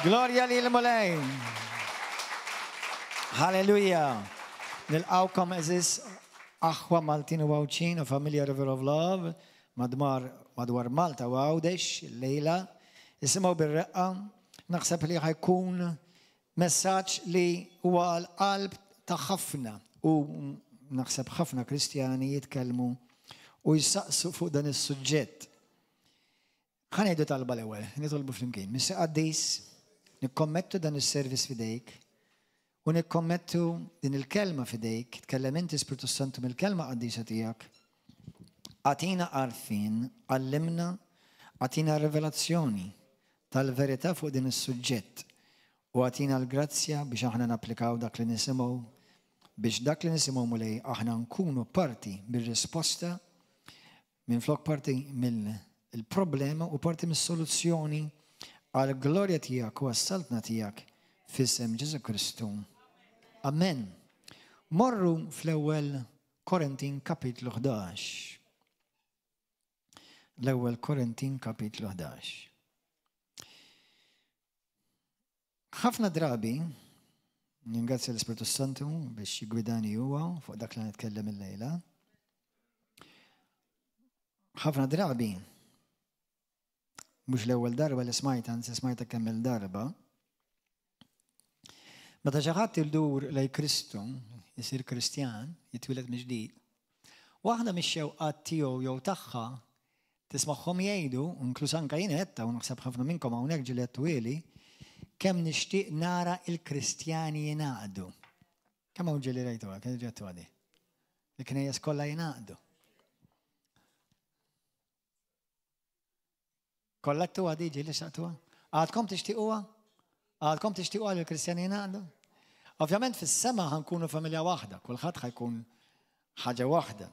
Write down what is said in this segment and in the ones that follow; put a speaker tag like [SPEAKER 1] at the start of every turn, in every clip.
[SPEAKER 1] Glorja lil Mulej. Halleluja. Nilqawkom eżis aħwa Maltin u Għawdxin u familja River of Love madwar madwar Malta u Għawdex lejla. Isimgħu bir-reqqa, naħseb li ħajkun messaġġ li huwa l-qalb ta' ħafna u naħseb ħafna Kristjani jitkellmu u jsaqsu fuq dan is-suġġett. Ħa ngħidu talba l-ewwel, nitolbu flimkien. Missier Qaddis, nikkommettu dan is-service f'idejk u nikkommettu din il-kelma f'idejk, tkellem inti Spiritu Santu mill-kelma qaddisa tiegħek. Agħtina għarfien, għallimna, agħtina rivelazzjoni tal-verità fuq din is-suġġett u agħtina l-grazzja biex aħna napplikaw dak li nisimgħu biex dak li nisimgħu Mulej aħna nkunu parti bir-risposta Minflok parti mill-problema u parti mis-soluzzjoni għall-glorja tiegħek u għas-saltna tiegħek f'isem Ġesù Kristu. Amen. Morru fl-ewwel Korintin kapitlu 11. L-ewwel Korintin kapitlu 11. Ħafna drabi, ningrazzja l-Ispirtu Santu biex jigwidani huwa fuq dak li nitkellem illejla. Ħafna drabi, mhux l-ewwel darba li smajta, anzi smajta kemm il-darba, meta xi ħadd idur lej Kristu, isir Kristjan, jitwieled mill-ġdid, waħda mix-xewqat tiegħu jew tagħha Tismagħhom jgħidu, inkluż anke jien għedtha u naħseb ħafna minnkom hawnhekk ġieli għedtuhieli, kemm nixtieq nara l-Kristjani jingħaqdu. Kemm hawn ġieli rajtuha, kemm ġieli għedtuha di? Il-knejjes kollha jingħaqdu. Kollha għedtuha di ġieli xaqtuha? Għadkom tixtiequha? Għadkom tixtiequha li l-Kristjani jingħaqdu? Ovvjament fis-sema ħankunu familja waħda, kulħadd ħajkun ħaġa waħda.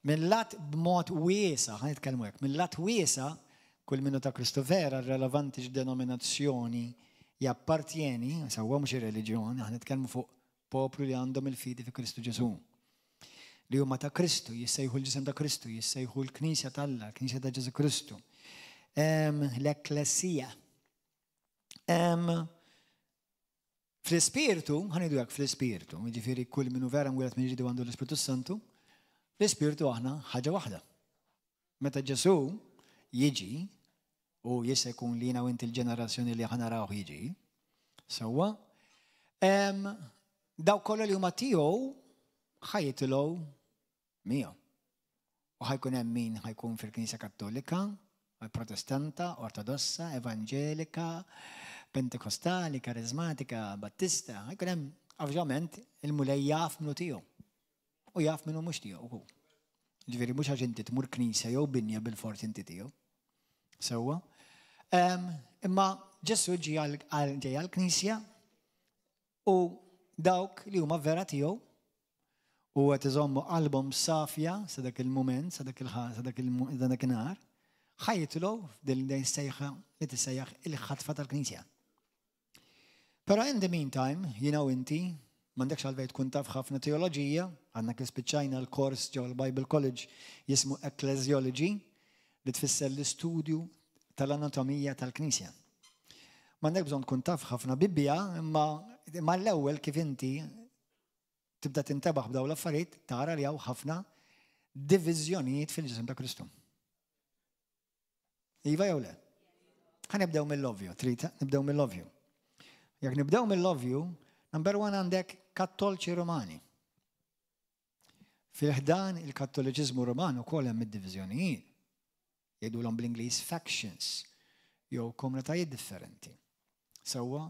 [SPEAKER 1] Minn lat b'mod wiesa, ħa nitkellmu hekk, minn lat wiesa, kull min hu ta' Kristu vera, relevanti x'denominazzjoni jappartjeni, sewwa mhux ir-reliġjon, aħna nitkellmu fuq poplu li għandhom il-fidi fi Kristu Ġesù. Li huma ta' Kristu, jissejħu l-ġisem ta' Kristu, jissejħu l-Knisja t'Alla, l-Knisja ta' Ġesù Kristu. L-Ekklesija. Fl-ispirtu, ħa ngħidu hekk fl-ispirtu, jiġifieri kull min hu vera mwieled minn ġdid u għandu l-Ispirtu Santu, fl-ispirtu aħna ħaġa waħda. Meta Ġesù jiġi, u jista' jkun li jiena u inti l-ġenerazzjoni li aħna narawh jiġi, sewwa, dawk kollha li huma tiegħu ħa jitilgħu miegħu. U ħa jkun hemm min ħa jkun fil-Knisja Kattolika, Protestanta, Ortodossa, Evanġelika, Pentekostali, Karizmatika, Battista, ħa jkun hemm ovvjament il-Mulej jaf minnu tiegħu. U jaf minnu mhux tiegħu hu. Ġifieri mhux għax inti tmur knisja jew binja bil-fors inti tiegħu. Sewwa. Imma Ġesù ġie għall-knisja U dawk li huma vera tiegħu u qed iżommu qalbhom safja sa dak il-mument, sa dak sa dak il-nhar, ħa jitilgħu f'din sejħa li tissejjaħ il-ħatfa tal-Knisja. Però in the meantime, jiena u inti, m'għandekx għalfejn tkun taf ħafna teoloġija, għandna kif spiċċajna l-kors ġewwa l-Bible College jismu Ecclesiology, li tfisser l-istudju tal-anatomija tal-Knisja. M'għandek bżonn tkun taf ħafna Bibbja, imma mal-ewwel kif inti tibda tintebaħ b'dawn l-affarijiet tara li hawn ħafna diviżjonijiet fil-ġisem ta' Kristu. Iva jew le? Ħa nibdew mill-ovvju, trid nibdew mill-ovvju. Jekk nibdew mill-ovvju, number one għandek kattolċi Romani. Fil-ħdan il-Kattoliċiżmu Roman ukoll hemm id-diviżjonijiet. Jgħidulhom bl-Ingliż factions jew komunitajiet differenti. Sewwa,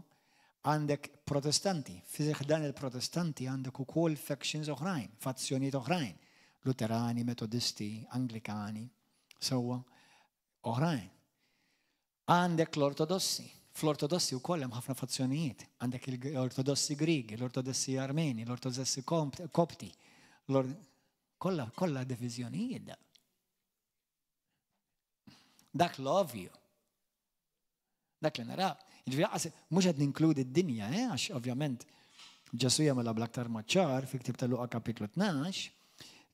[SPEAKER 1] għandek Protestanti, fi ħdan il-Protestanti għandek ukoll factions oħrajn, fazzjonijiet oħrajn, Luterani, Metodisti, Anglikani, sewwa, oħrajn. Għandek l-Ortodossi. Fl-Ortodossi wkoll hemm ħafna fazzjonijiet. Għandek l-Ortodossi Griegi, l-Ortodossi Armeni, l-Ortodossi Kopti. Kollha kollha diviżjonijiet da. Dak l-ovvju. Dak li nara. Ġifieri mhux qed ninkludi d-dinja, eh, għax ovvjament Ġesu jagħmilha bl-aktar maċ-ċar fi ktib ta' Luqa kapitlu 12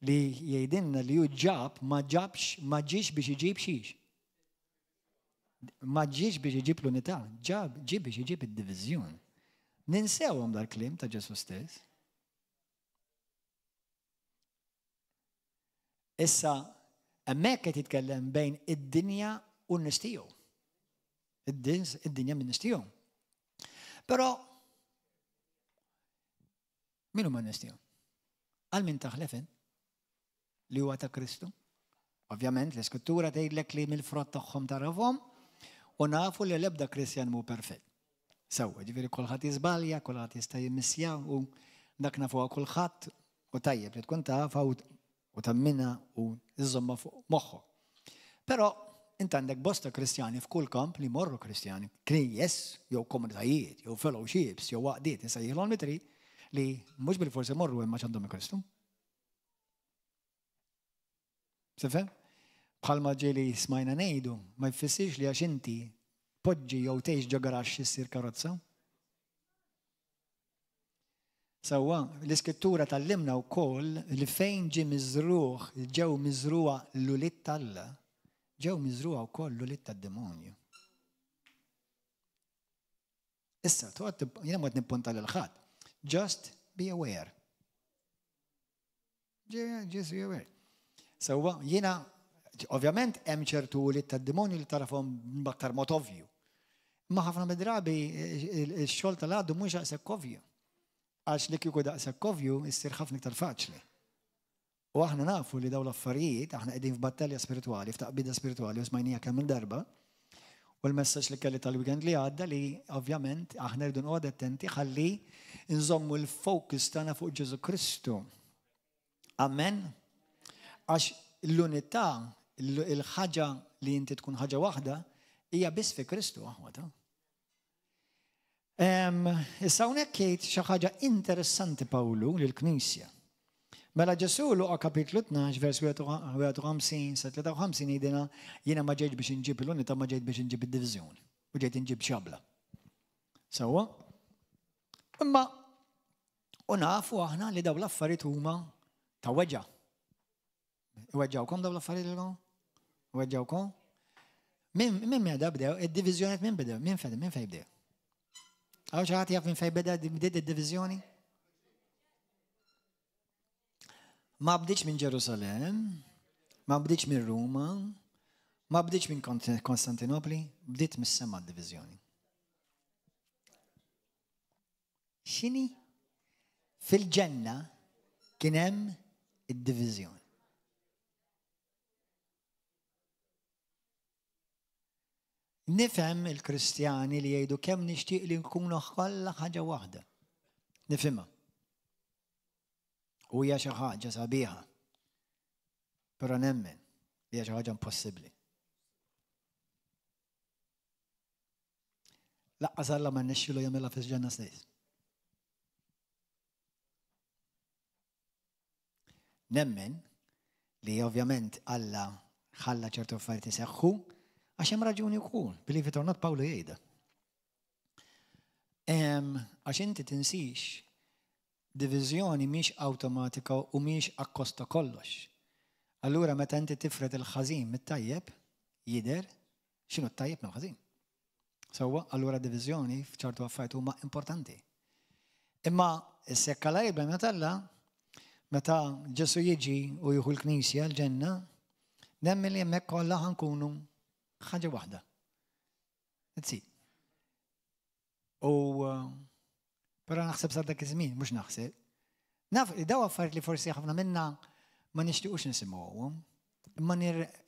[SPEAKER 1] li jgħidilna li hu ġab ma ġabx ma ġiex biex iġib xiex. Ma ġiex biex iġib l-unità, ġab ġie biex iġib id-diviżjoni. Ninsewhom dal-kliem ta' Ġesù stess. Issa, hemmhekk qed jitkellem bejn id-dinja u n-nies tiegħu. Id-dinja minn nies tiegħu. Però min huma n-nies tiegħu? Għal min taħlef li huwa ta' Kristu? Ovvjament, l-Iskrittura tgħidlek li mill-frott tagħhom tarafhom u nafu li l-ebda Kristjan mhu perfett. Sewwa, ġifieri kulħadd jiżbalja, kulħadd jista' jimmissja u dak nafuha kulħadd u tajjeb li tkun tafha u temminha u żżommha fuq moħħok. Però int għandek bosta Kristjani f'kull kamp li jmorru Kristjani, knejjes jew komunitajiet jew fellowships jew għaqdiet insejjaħilhom li trid li mhux bilfors imorru hemm għax għandhom il-Kristu. Tifhem? Bħalma ġieli smajna ngħidu, ma jfissirx li għax inti poġġi jew tgħix ġo garaxx issir karozza. Sewwa, l-Iskrittura tgħallimna wkoll li fejn ġie miżrugħ, ġew miżrugħa l-ulied t'Alla, ġew miżrugħa wkoll l-ulied tad-demonju. Issa, toqgħod jiena ma nippunta lil ħadd. Just be aware. Just be aware. Sewwa, jiena ovvjament hemm ċertu ulied tad-demonju li tarafhom b'aktar mod ovvju. Imma ħafna mid-drabi x-xogħol tal-għadu mhux daqshekk ovvju. Għax li kieku daqshekk ovvju issir ħafna iktar faċli. U aħna nafu li dawn l-affarijiet, aħna qegħdin f'battalja spiritwali, f'taqbida spiritwali u smajnija kemm il-darba. U l-messaġġ li kelli tal-weekend li għadda li ovvjament aħna rridu noqgħod attenti ħalli nżommu l-focus tagħna fuq Ġesu Kristu. Amen. Għax l-unità, il-ħaġa li inti tkun ħaġa waħda, hija biss fi Kristu aħwa ta'. Issa hawnhekk jgħid xi ħaġa interessanti Pawlu lill-Knisja. Mela Ġesù Luqa kapitlu 12 vers 51 sa 53 jgħidilna jiena ma ġejt biex inġib l-unità ma ġejt biex inġib id-diviżjoni u ġejt inġib xabla. Sewwa? Imma u nafu aħna li dawn l-affarijiet huma ta' weġgħa. Weġġawkom dawn l-affarijiet ilkom? Weġġawkom? Min min meda bdew, id-diviżjoni minn bdew, minn fejn minn fejn bdew? Għaw xi ħadd jaf minn fejn beda bdiet id-diviżjoni? Ma bdietx minn Ġerusalemm, ma bdietx minn Ruma, ma bdietx minn Konstantinopli, bdiet mis-sema d-diviżjoni. X'inhi? Fil-ġenna kien hemm id-diviżjoni. Nifhem il-Kristjani li jgħidu kemm nixtieq li nkunu kollha ħaġa waħda. Nifhimha. U hija xi ħaġa sabiħa. Però nemmen li hija xi ħaġa impossibbli. Laqqas Alla ma rnexxielu jagħmilha fil-ġenna stess. Nemmen li ovvjament Alla ħalla ċertu affarijiet iseħħu għax hemm raġuni wkoll, believe it or not Pawlu jgħidha. Għax inti tinsix diviżjoni mhix awtomatika u mhix akkost ta' kollox. Allura meta inti tifred il-ħażin mit-tajjeb, jidher x'inhu t-tajjeb mill-ħażin. Sewwa, allura diviżjoni f'ċertu affarijiet huma importanti. Imma s-sekka la jibda meta meta Ġesu jiġi u jieħu l-Knisja l-ġenna, nemmen li hemmhekk kollha ħankunu ħaġa waħda. That's it. U però naħseb sa dak iż-żmien, mhux naħseb. Naf, daw affarijiet li forsi ħafna minna ma nixtiequx nisimgħuhom, imma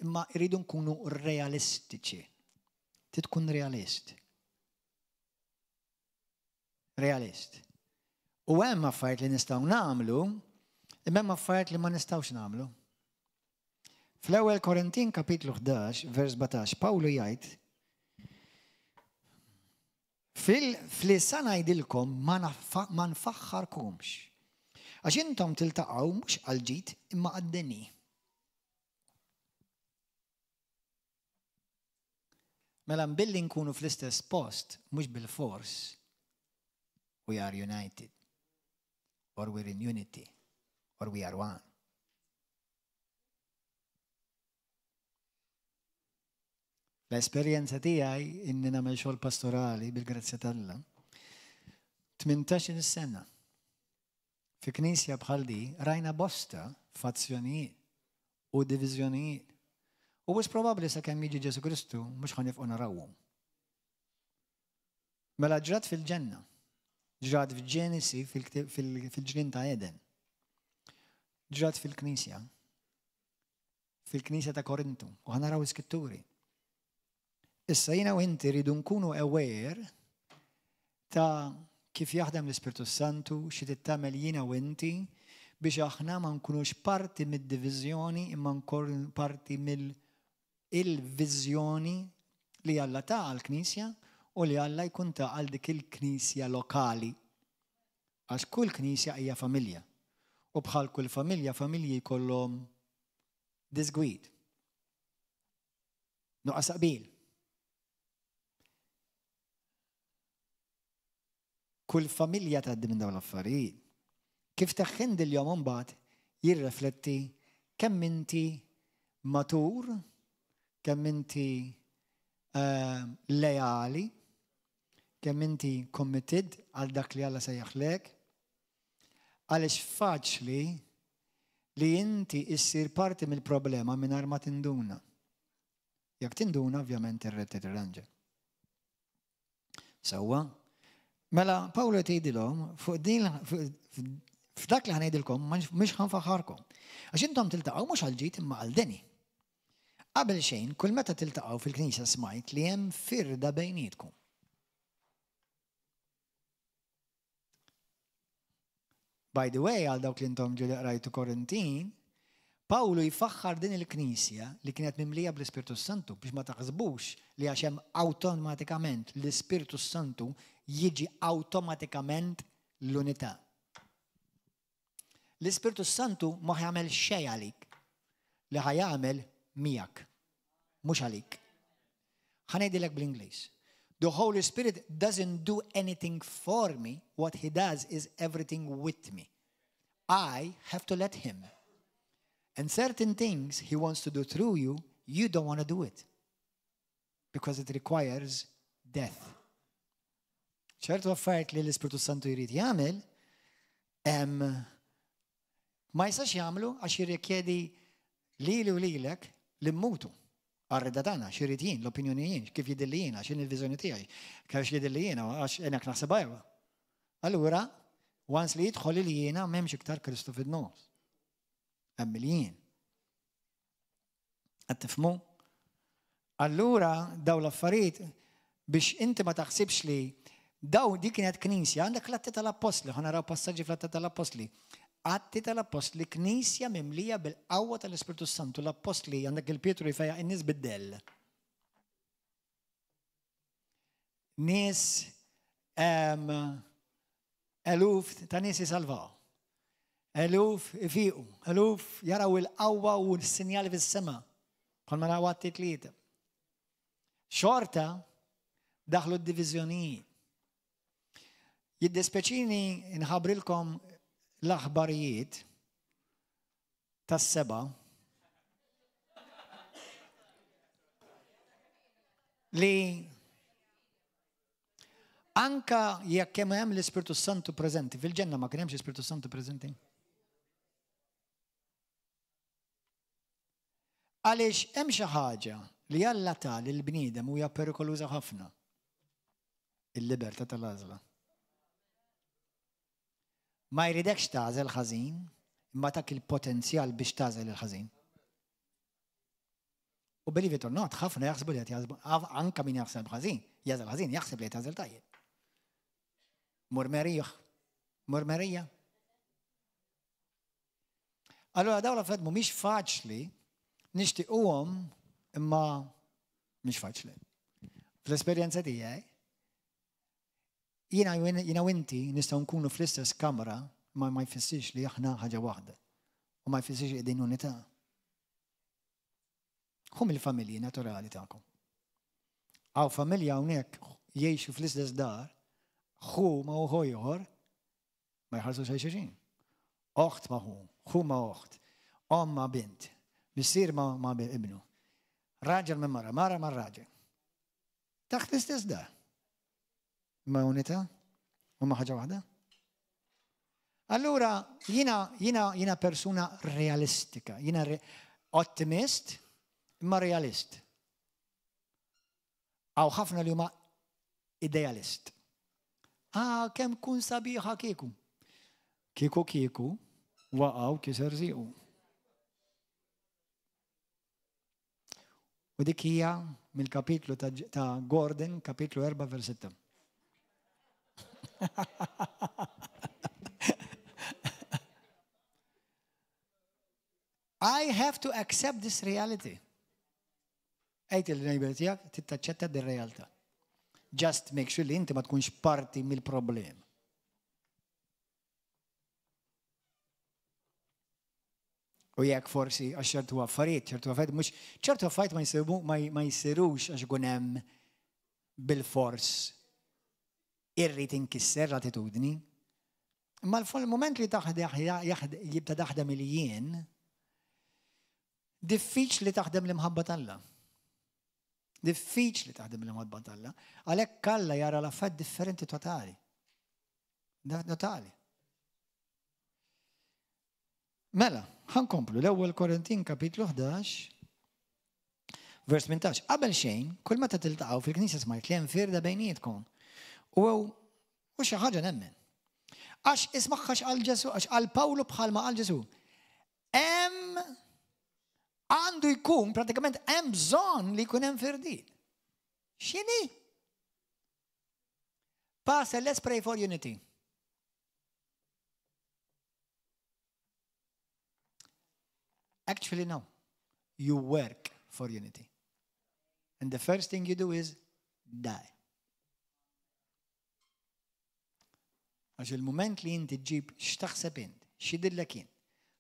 [SPEAKER 1] imma rridu nkunu realistiċi. Trid tkun realist. Realist. U hemm affarijiet li nistgħu nagħmlu, imma hemm affarijiet li ma nistgħux nagħmlu. Fl-ewwel Korintin kapitlu 11, vers 17, Pawlu jgħid Fil-li sa ngħidilkom ma nfaħħarkomx. Għax intom tiltaqgħu mhux għall-ġid imma għad-deni. Mela billi nkunu fl-istess post, mhux bil-fors, we are united, or we're in unity, or we are one. L-esperjenza tiegħi inni nagħmel xogħol pastorali bil-grazzja t'Alla. 18-il sena. Fi knisja bħal di rajna bosta fazzjonijiet u diviżjonijiet. U wisq probabbli sakemm jiġi Ġesù Kristu mhux ħa nifqu narawhom. Mela ġrat fil-ġenna. Ġrat f'Ġenesi fil-ġnien ta' Eden. Ġrat fil-knisja. Fil-knisja ta' Korintu. U ħa naraw iskitturi. Issa jiena u inti rridu nkunu aware ta' kif jaħdem l-Ispirtu Santu, xi tittamel jiena u inti biex aħna ma nkunux parti mid-diviżjoni imma nkunu parti mill-viżjoni li Alla ta għall-Knisja u li Alla jkun ta għal dik il-Knisja lokali. Għax kull Knisja hija familja. U bħal kull familja, familji jkollhom disgwid. Nuqqas qbil. Kull familja tgħaddi minn dawn l-affarijiet. Kif teħħindilhom imbagħad jirrefletti kemm inti matur, kemm inti eh, leali, kemm inti committed għal dak li Alla sejjaħlek. Għaliex faċli li inti issir parti mill-problema mingħajr ma tinduna. Jekk tinduna, ovvjament irrid tirranġa. Sewwa. Mela Pawlu qed jgħidilhom fuq din f'dak li ħanejdilkom mhux ħanfaħarkom. Għax intom tiltaqgħu mhux għal ġid imma għal deni. Qabel xejn, kull meta tiltaqgħu fil-knisja smajt li hemm firda bejnietkom. By the way, għal dawk li intom ġieli qrajtu Korintin, Pawlu jfaħħar din il-knisja li kienet mimlija bl-Ispirtu Santu biex ma taħsbux li għax hemm awtomatikament l-Ispirtu Santu jiġi awtomatikament l-unità. L-Ispirtu Santu ma jagħmel xejn għalik li ħa jagħmel miegħek, mhux għalik. Ħa ngħidilek bl-Ingliż. The Holy Spirit doesn't do anything for me, what he does is everything with me. I have to let him. And certain things he wants to do through you, you don't want to do it. Because it requires death. ċertu affarijiet li l-Ispirtu Santu jrid jagħmel, ma jistax jagħmlu għax jirrikjedi lili u lilek li mmutu. Għar-rieda tagħna, x'irrid jien, l-opinjoni jien, kif jidhirli jiena, x'inhi l-viżjoni tiegħi, kif jidhirli jiena, għax hekk naħseb jew. Allura, once li jidħol il jiena m'hemmx iktar Kristu fid-nofs. Hemm il-jien. Qed tifhmu? Allura daw l-affarijiet biex inti ma taħsibx li daw di kienet knisja, għandek l-atti tal-appostli, ħa naraw passaġġi fl-atti tal-appostli. Atti tal-Appostli, Knisja mimlija bil-qawwa tal-Ispirtu Santu, l-Appostli għandek il-Pietru jfejjaq in-nies bid-dell. Nies eluf ta' nies jisalvaw. Eluf ifiqu, eluf jaraw il-qawwa u l-sinjali fis-sema. Bħalma naraw Atti tlieta. Xorta daħlu d-diviżjonijiet. Jiddispjaċini nħabbrilkom l-aħbarijiet tas-seba li anka jekk kemm hemm l-Ispirtu Santu preżenti fil-ġenna ma kien hemmx l-Ispirtu Santu preżenti. Għaliex hemm xi ħaġa li Alla ta lill-bniedem u hija perikoluża ħafna. Il-libertà tal-għażla. Ma jridekx tagħżel ħażin, imma tak il-potenzjal biex tagħżel il-ħażin. U believe it or not, ħafna jaħsbu li qed jaħsbu, anka min jaħseb ħażin, jażel ħażin, jaħseb li qed jagħżel tajjeb. Murmerija, murmerija. Allura dawn l-affarijiet mhumiex faċli nixtiequhom imma mhix faċli. Fl-esperjenza tiegħi, jiena jiena u inti nistgħu nkunu fl-istess kamra ma ma jfissirx li aħna ħaġa waħda u ma jfissirx li qegħdin unità. Hum il-familji naturali tagħkom. Għaw familja hawnhekk jgħixu fl-istess dar, ħu ma uħu ieħor, Ma jħarsux lejn xulxin. Oħt ma' ħu, ħu ma' oħt, omm ma' bint, missier ma' ibnu. Raġel ma' mara, mara ma' raġel. Taħt l-istess dar. Ma unità? U ma ħaġa waħda? Allura, jina, jina, jina persuna realistika, jina re ottimist, imma realist. Għaw ħafna li huma idealist. Ah, kemm kun sabiħa kieku. Kieku kieku, waqgħu kiser ziqu. U dik hija mill-kapitlu ta' Gordon, kapitlu 4, vers 6. I have to accept this reality. Għid il-neighbor tiegħek tittaċċetta din realtà. Just make sure li inti ma tkunx parti mill-problem. U jekk forsi għax ċertu affarijiet, ċertu affarijiet mhux ċertu affarijiet ma jsiru ma jsirux għax ikun hemm bil-fors irrid inkisser l-attitudni. Imma l-moment li jibda taħdem il-jien, diffiċli taħdem l-imħabba t'Alla. Diffiċli taħdem l-imħabba t'Alla. Għalhekk Alla jara l-affarijiet differenti totali. Totali. Mela, ħankomplu l-ewwel Korintin kapitlu 11, vers 18. Qabel xejn, kull meta tiltaqgħu fil-knisja smajt li hemm firda bejnietkom. U u xi ħaġa nemmen. Għax ismaħħax għal Ġesu, għax għal Pawlu bħalma għal Ġesu. Hemm għandu jkun pratikament hemm bżonn li jkun hemm firdiet. X'inhi? Pastor, let's pray for unity. Actually, no. You work for unity. And the first thing you do is die. Għax il-moment li inti ġib x'taħseb int, x'idillek int,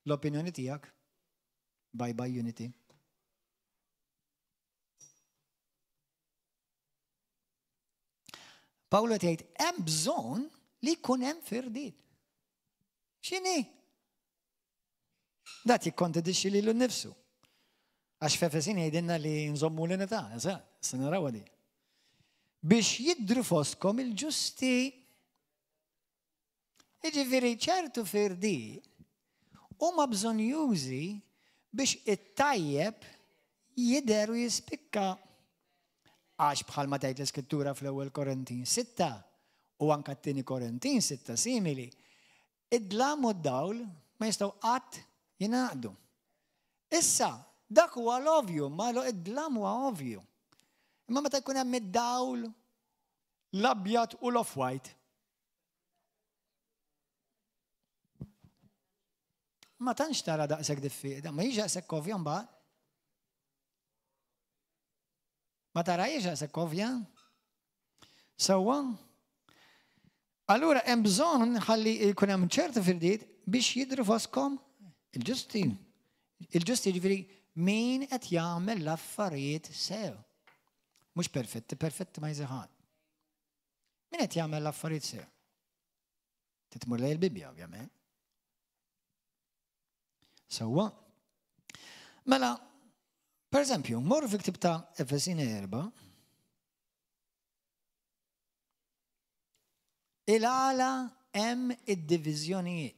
[SPEAKER 1] l-opinjoni tiegħek, bye bye unity. Pawlu qed jgħid hemm bżonn li jkun hemm firdiet. X'inhi? Dat jikkontradixxi lilu nnifsu. Għax f'Efesin jgħidilna li nżommu l-unità, eżatt, se naraw di. Biex jidhru fostkom il-ġusti. Jiġifieri ċertu firdiet huma bżonnjużi biex it-tajjeb jidher u jispikka. Għax bħalma tgħid l-Iskrittura fl-Ewwel Korintin 6 u anka t-Tieni Korintin 6 simili, id-dlam u d-dawl ma jistgħu qatt jingħaqdu. Issa, dak huwa l-ovvju, ma id-dlam huwa ovvju. Imma meta jkun hemm id-dawl l-abjad u l-off-white, Ma tantx tara daqshekk diffiċli, ma jiġi daqshekk ovvja mbagħad. Ma tarajx daqshekk ovvja. Sewwa. Allura hemm bżonn ħalli jkun hemm ċertu firdiet biex jidhru foskom il-ġusti. Il-ġusti ġifieri min qed jagħmel l-affarijiet sew. Mhux perfetti, perfetti ma jżiħad. Min qed jagħmel l-affarijiet sew? Titmur lej il-Bibbja, ovvjament. Sewwa. Mela, per eżempju, morru fi ktib ta' Efesin 4. Il-għala hemm id-diviżjonijiet.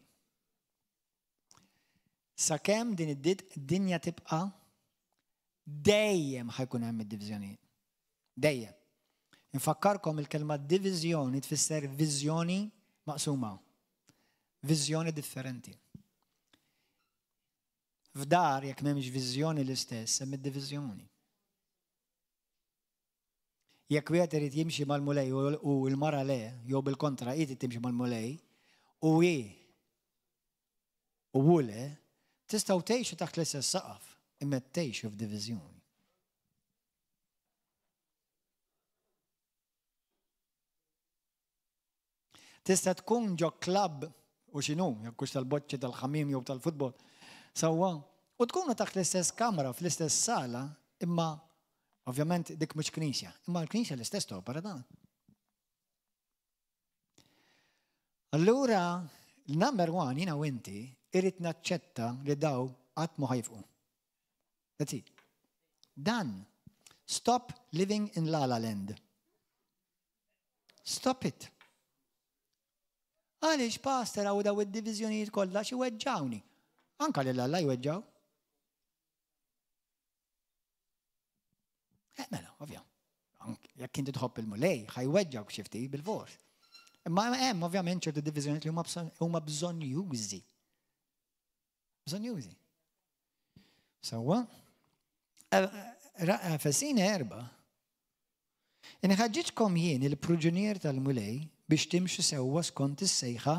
[SPEAKER 1] Sakemm din id-dinja tibqa' dejjem ħajkun hemm id-diviżjonijiet. Dejjem. Infakkarkom il-kelma diviżjoni tfisser viżjoni maqsuma. Viżjoni differenti. F'dar jekk m'hemmx viżjoni l-istess, hemm id-diviżjoni. Jekk wieħed irid jimxi mal-Mulej u l-mara le, jew bil-kontra hi trid timxi mal-Mulej u hi u hu le, tistgħu tgħixu taħt l-istess saqaf, imma tgħixu f'diviżjoni. Tista' tkun ġo klabb u x'inhu, jekk hux tal-boċċi tal-ħamiem jew tal-futbol, sewwa, u tkunu taħt l-istess kamra fl-istess sala, imma ovvjament dik mhux knisja, imma l-knisja l-istess topera dan. Allura, number one, jina u inti, irrid naċċetta li daw qatt ma ħajfqu. That's it. Done. Stop living in la la land. Stop it. Għaliex pastor hawn daw id-diviżjonijiet kollha xi weġġawni. Anka lil Alla jweġġaw. Eh, mela, ovvja. Jekk inti tħobb il-mulej, ħajweġġawk xi ftit bil-fors. Imma hemm ovvjament ċertu diviżjonijiet li huma bżonjużi. Bżonjużi. Sewwa. Efesin erba. Inħaġġiġkom jien il-pruġunier tal-Mulej biex timxu sewwa skont is-sejħa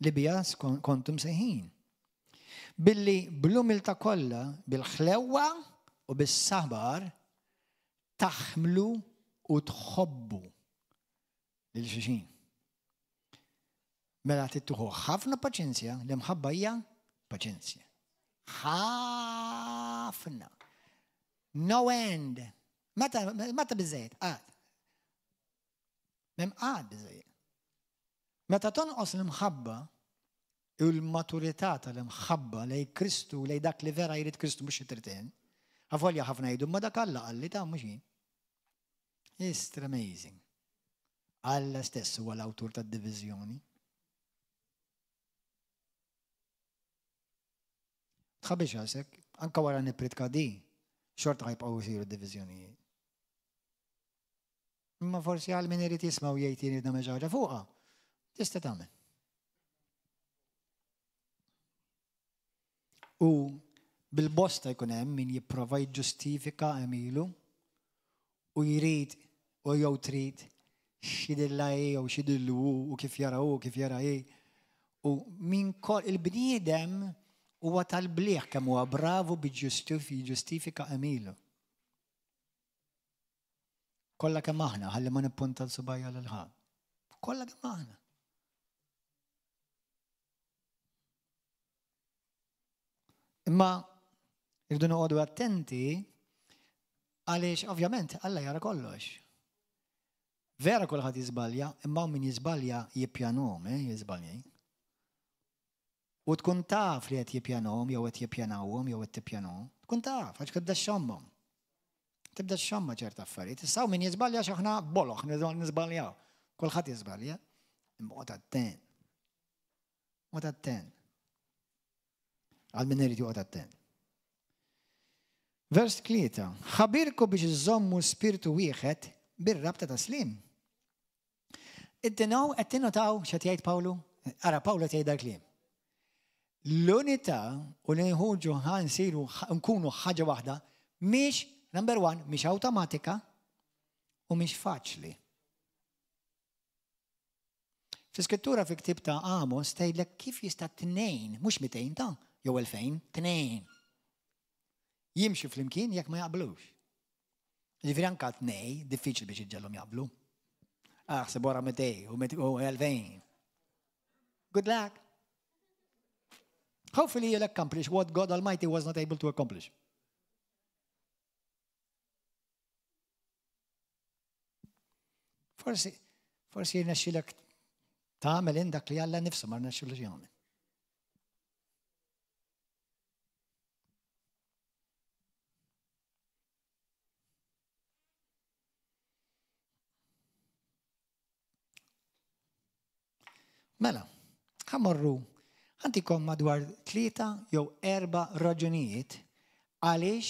[SPEAKER 1] li biha kontum sejħin. Billi bl-umilta kollha, bil-ħlewwa u bis-sabar taħmlu u tħobbu lil xulxin. Mela trid tieħu ħafna paċenzja, l-imħabba hija paċenzja. Ħafna. No end. Meta meta biżejjed, qatt. Mem qatt biżejjed. Meta tonqos l-imħabba u l-maturità tal-imħabba lej Kristu, lej dak li vera jrid Kristu mhux xi Avolja ħafna jgħidu ma dak Alla qalli ta' mhux jien. Istra amazing. Alla stess huwa l-awtur tad-diviżjoni. Tħabbix għasek, anka wara nipritka di, xorta ħajbqgħu jsiru diviżjonijiet. Imma forsi għal min irid jisma' u jgħid jien irid nagħmel xi ħaġa fuqha, tista' tagħmel. U bil-bosta jkun hemm min jipprova jiġġustifika għemilu u jrid u jew trid x'jidhirlha hi jew x'jidhirlu hu u kif jara hu u kif jara hi. U min il-bniedem huwa tal-bliħ kemm huwa bravu biex jiġġustifika għemilu. Kollha kemm aħna, ħalli ma nippunta l-subajja lil ħadd. Kollha kemm aħna. Imma irridu noqogħdu attenti għaliex ovvjament Alla jara kollox. Vera kulħadd jiżbalja, imma min jiżbalja jippjanhom, eh, jiżbalja. U tkun taf li qed jippjanhom jew qed jippjanawhom jew qed tippjanhom. Tkun taf għax tibda xxommhom. Tibda xxomma ċerta affarijiet. Issa min jiżbalja x'aħna boloħ niżbaljaw. Kulħadd jiżbalja. Imma qgħod attent. Qgħod attent. Għal min irid joqgħod attent. Vers 3. Ħabirku biex iżommu spiritu wieħed bir-rabta ta' slim. Id-dinaw qed tinnotaw x'qed jgħid Pawlu? Ara Pawlu qed jgħid dal-kliem. L-unità u li nħuġu nsiru nkunu ħaġa waħda mhix number one, mhix awtomatika u mhix faċli. Fi skrittura fi ktib ta' Amos tgħidlek kif jista' tnejn, mhux mitejn ta' jew elfejn, tnejn. Jimxu flimkien jekk ma jaqblux. Ġifieri anka tnej, diffiċli biex iġġellhom jaqblu. Aħseb wara mitej u elfejn. Good luck. Hopefully you'll accomplish what God Almighty was not able to accomplish. Forsi, forsi jirnexxilek tagħmel dak li Alla nifsu ma rnexxilux jagħmel. Mela, ħamorru, ħantikom madwar tlieta jew erba' raġunijiet għaliex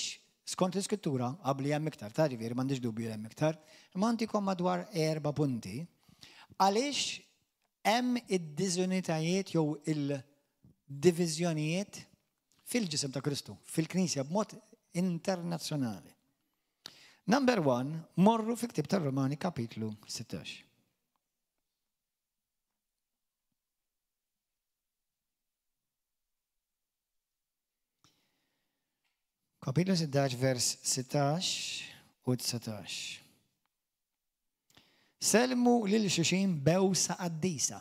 [SPEAKER 1] skont l-iskrittura, qabli hemm iktar, ta' ġifieri m'għandix dubju hemm iktar, imma ħantikom madwar erba' punti għaliex hemm id-diżunitajiet jew il-diviżjonijiet fil-ġisem ta' Kristu, fil-Knisja b'mod internazzjonali. Number one, morru fi ktib tar-Romani kapitlu 16. Kapitlu 16 vers 16 u 19. Selmu lil xuxin bewsa qaddisa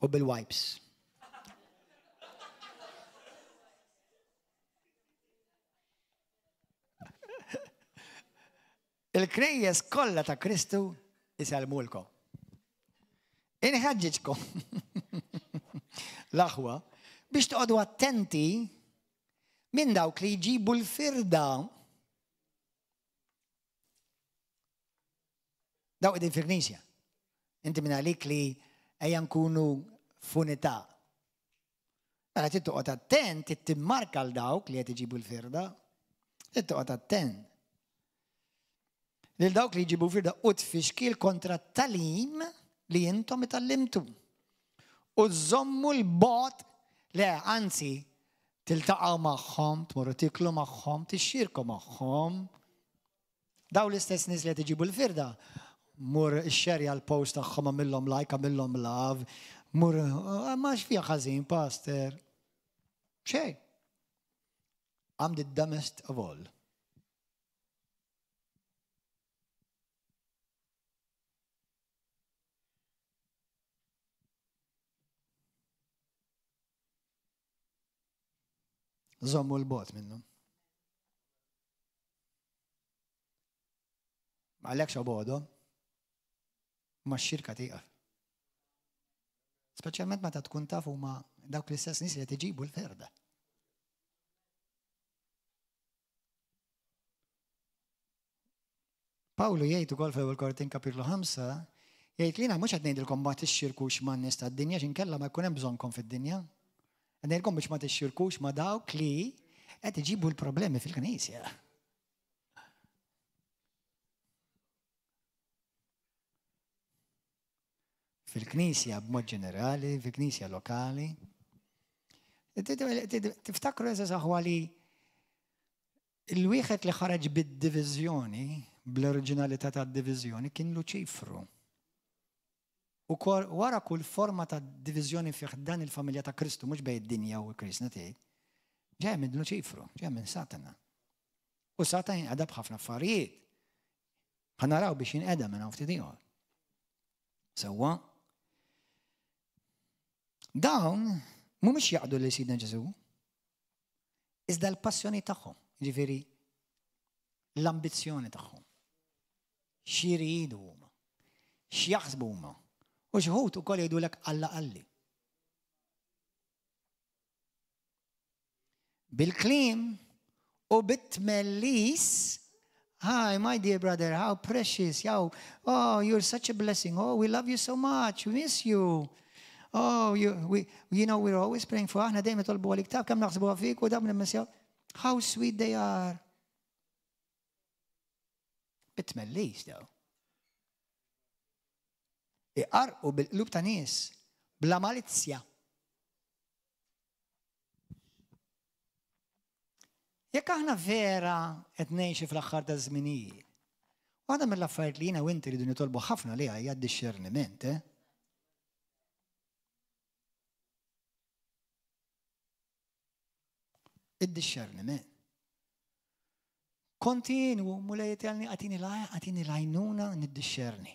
[SPEAKER 1] u bil-wipes. Il-knejjes kollha ta' Kristu isellmulkom. Inħeġġiġkom l-aħwa biex toqgħodu attenti minn dawk li jġibu l-firda. Daw qegħdin fil-knisja. Inti minn għalik li ejja nkunu f'unità. Mela trid toqgħod attent, trid timmarka l dawk li qed iġibu l-firda. Trid toqgħod attent. Lil dawk li jġibu firda u tfixkil kontra t-talim li intom itallimtu. U żommu l-bot le, anzi, tiltaqgħu magħhom, tmorru tiklu magħhom, tixxirku magħhom. Daw l-istess nies li qed iġibu l-firda, mur ixxerja l-post tagħhom għamillhom like, għamillhom love, mur ah, ma x'fiha ħażin, pastor. Xejn. I'm the dumbest of all. Żommu l-bot minnhom. Ma għalhekk xobodhom. Ma x-xirka tieqaf. Speċjalment meta tkun taf huma dawk l-istess nies li qed iġibu l-ferda. Pawlu jgħid ukoll fl-ewwel Korintin kapitlu 5, jgħid li mhux qed ngħidilkom ma tixxirkux man nies tad-dinja x'inkella ma jkun hemm bżonnkom fid-dinja. Qed ngħidilkom biex ma tixxirkux ma dawk li qed iġibu l-problemi fil-Knisja. Fil-Knisja b'mod ġenerali, fil-Knisja lokali. Tiftakru eżaż aħwa li Il-wieħed li ħareġ bid-diviżjoni, bl-oriġinalità tad-diviżjoni, kien Luċifru. U wara kull forma ta' diviżjoni fih dan il-familja ta' Kristu, mhux bejn id-dinja u l-Knisja tgħid, ġej minn Luċifru, ġej minn Satana. U Satana jinqeda b'ħafna affarijiet. Ħa naraw biex jinqeda minn hawn ftit ieħor. Sewwa. Dawn mhumiex jaqdu lil Sidna Ġesu, Iżda l-passjoni tagħhom, ġifieri l-ambizzjoni tagħhom. X'iridu huma, x'jaħsbu huma. U xi wħud ukoll jgħidulek Alla qalli. Bil-kliem u bit-tmellis Hi, my dear brother, how precious. How, oh, you're such a blessing. Oh, we love you so much. We miss you. Oh, you, we, you know, we're always praying for aħna dejjem tolbu għalik taf kemm naħsbu fik u dawn nimmissjaw. How sweet they are. Bitmellis daw. Iqarqu bil-qlub ta' nies bla malizzja. Jekk aħna vera qed ngħixu fl-aħħar taż-żminijiet, waħda mill-affarijiet li jiena u inti rridu nitolbu ħafna li hija d-dixxerniment, eh? Id-dixxerniment. Kontinwu, mulej jgħalni għatini l-għajnuna niddixxerni.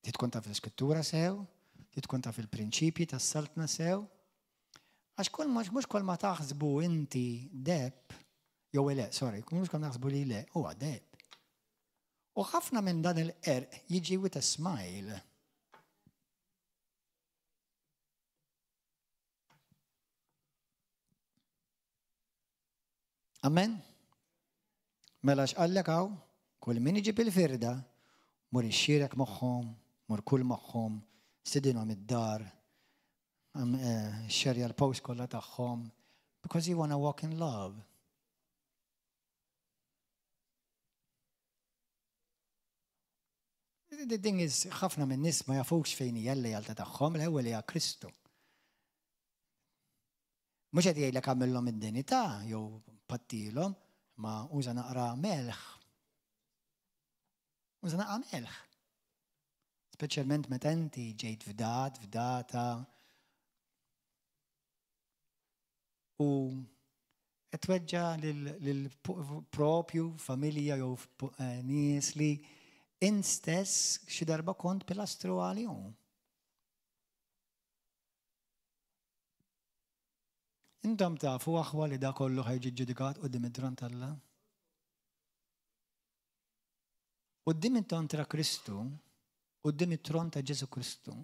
[SPEAKER 1] Trid tkun taf l-iskrittura sew, trid tkun taf il-prinċipji tas-saltna sew. Għax kull mhux kull ma taħsbu inti deb, jew le, sorry, mhux kull naħsbu li le, huwa deb. U ħafna minn dan il-qerq jiġi with a smile. Amen? Mela x'qallek hawn? Kull min iġib il-firda, mur ixxierek magħhom, mur kul magħhom, stidinhom id-dar, eh, xerja l-post kollha tagħhom, because you wanna walk in love. The thing is, ħafna minn nies ma jafux fejn hija l-lejalta tagħhom, l-ewwel hija Kristu. Mhux qed jgħidlek għamillhom id-dinjità jew pattilhom, ma uża naqra melħ. Uża naqra melħ. Speċjalment meta inti ġejt fdat, fdata. U qed tweġġa' lil propju familja jew eh, nies li int stess xi darba kont pilastru għalihom. Intom tafu aħwa li da kollu ħajġi ġudikat quddiem it-tron t'Alla? Quddiem it-tron ta' Kristu, quddiem it-tron ta' Ġesu Kristu,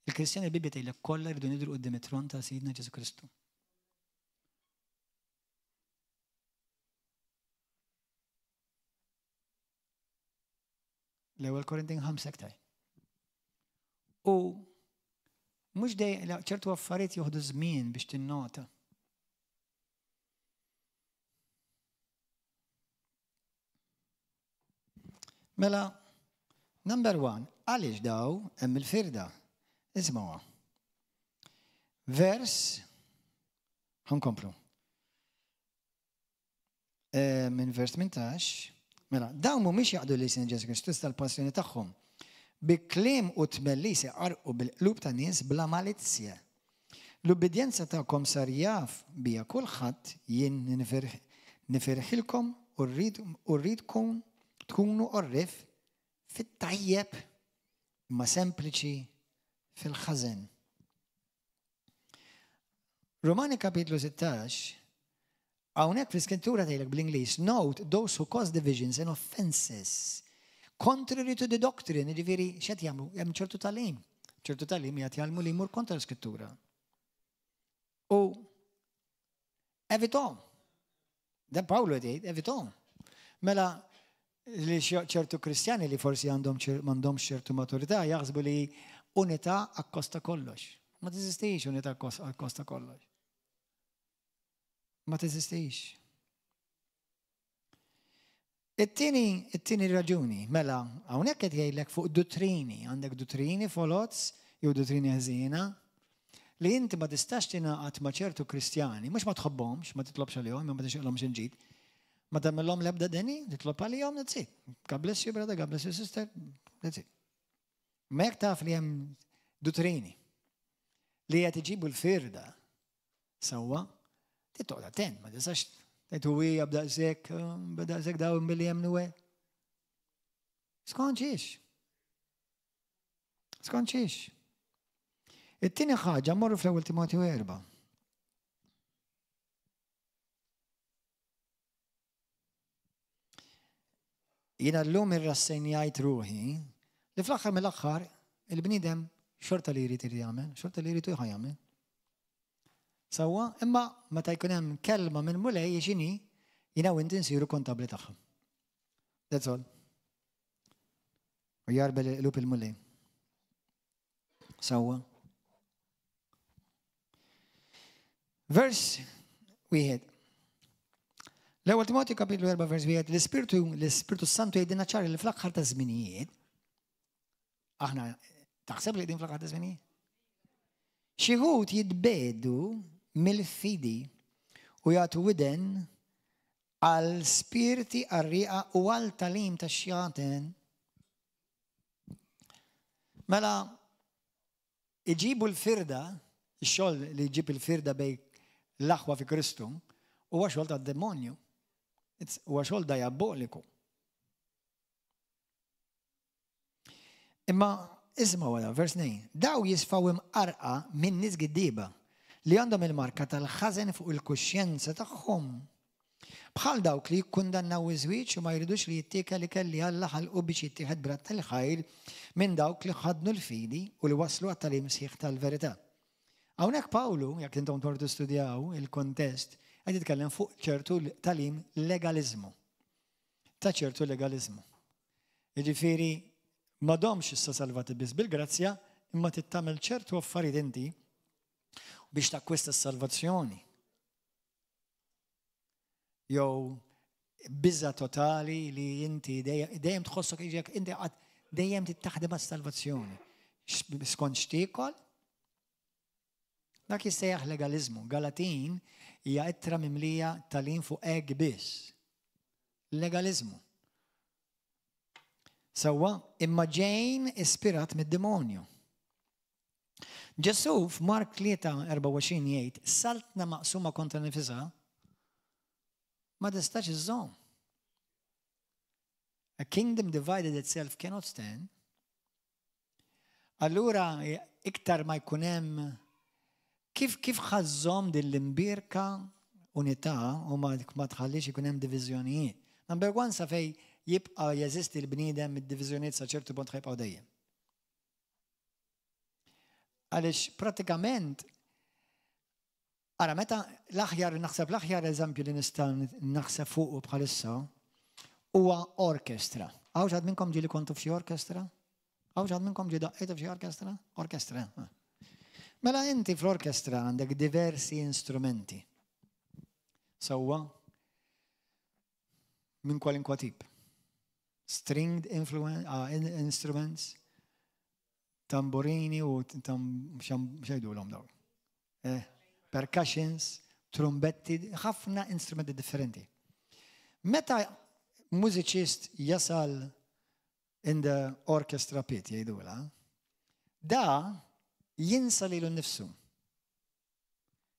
[SPEAKER 1] il-Kristjani il-Bibbja tgħidlek kollha jridu nidru quddiem it-tron ta' Sidna Ġesu Kristu. L-ewwel Korintin 5 aktar. U mhux dej ċertu affarijiet joħdu żmien biex tinnota. Mela, number one, għaliex daw hemm il-firda? Ismawha. Vers, ħankomplu. Eh, minn vers 18, mela, dawn mhumiex jaqdu li sin Ġesu Kristu tal-passjoni tagħhom. Bi kliem u tmellis iqarqu bil-qlub ta' nies bla malizzja. L-ubbidjenza tagħkom sar jaf bija kulħadd jien nifirħilkom u rridkom tkunu għorrief fit-tajjeb imma sempliċi fil-ħażen. Romani kapitlu 16, hawnhekk fl-iskrittura tgħidlek bl-Ingliż, note those who cause divisions and offenses contrary to the doctrine, jiġifieri x'qed jagħmlu? Hemm ċertu tagħlim. ċertu tagħlim jgħid jgħallmu li jmur kontra l-iskrittura. U evitom. Dan Pawlu qed jgħid, evitom. Mela li ċertu Kristjani li forsi għandhom m'għandhomx ċertu maturità jaħsbu li unità akkosta kollox. Ma teżistix unità akkosta kollox. Ma teżistix. It-tieni, it-tieni raġuni, mela, hawnhekk qed jgħidlek fuq duttrini, għandek duttrini foloz jew duttrini ħżiena li inti ma tistax tingħaqad ma' ċertu Kristjani, mhux ma tħobbhomx, ma titlobx għalihom, ma tixtieqlhomx il-ġid, ma tagħmilhom l-ebda deni, titlob għalihom, that's it. God bless you brother, God bless you sister, that's it. Ma jekk taf li hemm duttrini li qed iġibu l-firda, Sewwa, trid toqgħod attent, ma tistax tgħid u hija b'daqshekk, b'daqshekk dawn billi jemmnu hekk. Skont xiex. Skont xiex. It-tieni ħaġa morru fl-ewwel Timotju 4. Jiena llum irrassenjajt ruħi li fl-aħħar mill-aħħar il-bniedem xorta li jrid irid jagħmel, xorta li jrid hu jagħmel. Sewwa, imma meta jkun hemm kelma minn Mulej x'inhi, jiena u inti nsiru kontabbli tagħha. That's all. U jarbel il-qlub il-Mulej. Sewwa. Vers wieħed. L-ewwel Timotju kapitlu 4 vers wieħed, l-Ispirtu l-Ispirtu Santu jgħidilna ċar li fl-aħħar ta' żminijiet aħna taħseb li qegħdin fl-aħħar ta' żminijiet? Xi wħud jitbedu mill-fidi u jagħtu widen għal spirti qarrieqa u għal talim ta' xjaten. Mela, iġibu l-firda, ix-xogħol li jġib il-firda bej l-aħwa fi Kristu, huwa xogħol tad-demonju. Huwa xogħol diaboliku. Imma isma' wara, vers 2. Daw jisfaw imqarqa minn nies giddieba li għandhom il-marka tal-ħażen fuq il-kuxjenza tagħhom. Bħal dawk li jikkundannaw iż-żwieġ u ma jridux li jittiekel ikel li Alla ħalqu biex jittieħed b'radd tal-ħajr minn dawk li ħaddnu l-fidi u li waslu għat-tagħlim sħiħ tal-verità. Hawnhekk Pawlu, jekk intom tmorru tistudjaw il-kontest, qed jitkellem fuq ċertu tagħlim legaliżmu. Ta' ċertu legaliżmu. Jiġifieri m'għadhomx issa salvati biss bil-grazzja, imma trid tagħmel ċertu affarijiet inti biex takkwista s-salvazzjoni. Jew biża totali li inti dejjem tħossok iġek inti qatt dejjem tittaħdem għas-salvazzjoni. Skont x'tiekol? Dak jissejjaħ legaliżmu. Galatin hija ittra mimlija tagħlim fuq hekk biss. Legaliżmu. Sewwa, imma ġejn ispirat mid-demonju. Ġesù f'Mark 3:24 jgħid, saltna maqsuma kontra nifisha ma tistax iżżomm. A kingdom divided itself cannot stand. Allura iktar ma jkun hemm kif kif ħażżomm din l-imbierka unità u ma, ma tħallix ikun hemm diviżjonijiet. Number one sa fej jibqa' jeżisti l-bniedem id-diviżjonijiet sa ċertu punt ħajbqgħu dejjem. Għaliex pratikament, ara meta l-aħjar, naħseb l-aħjar eżempju li nista' naħseb fuqu bħalissa huwa orkestra. Hawn xi ħadd minnkom ġieli kontu f'xi orkestra? Hawn xi ħadd minnkom ġie daqqejtu f'xi orkestra? Orkestra. Eh. Mela inti fl-orkestra għandek diversi instrumenti. Sewwa minn kwalinkwa tip. Stringed ah, instruments, tamburini u xajdulhom dawn. Eh, percussions, trumbetti, ħafna instrumenti differenti. Meta mużiċist jasal in the orchestra pit jgħidula, da jinsa lilu nnifsu.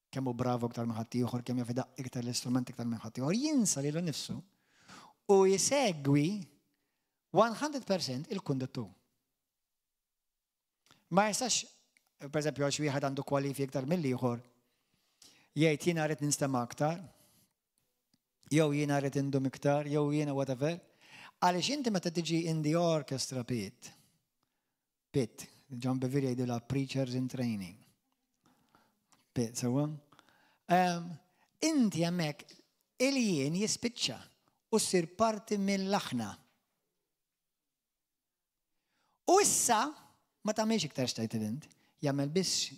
[SPEAKER 1] Kemm hu bravo iktar minn ħaddieħor, kemm jaf idaqq iktar l-istrument iktar minn ħaddieħor, jinsa lilu nnifsu u jsegwi 100% il-konduttur. Ma jistax, per eżempju, għax wieħed għandu kwalifi iktar mill-ieħor, jgħid jiena rrid ninstema' aktar, jew jiena rrid indum iktar, jew jiena whatever. Għaliex inti meta tiġi in the orchestra pit, pit, John Bevere jgħidilha preachers in training. Pit, sewa? Um, inti hemmhekk il-jien jispiċċa u ssir parti mill-aħna. U issa ma tagħmilx iktar x'tgħid il-int, jagħmel biss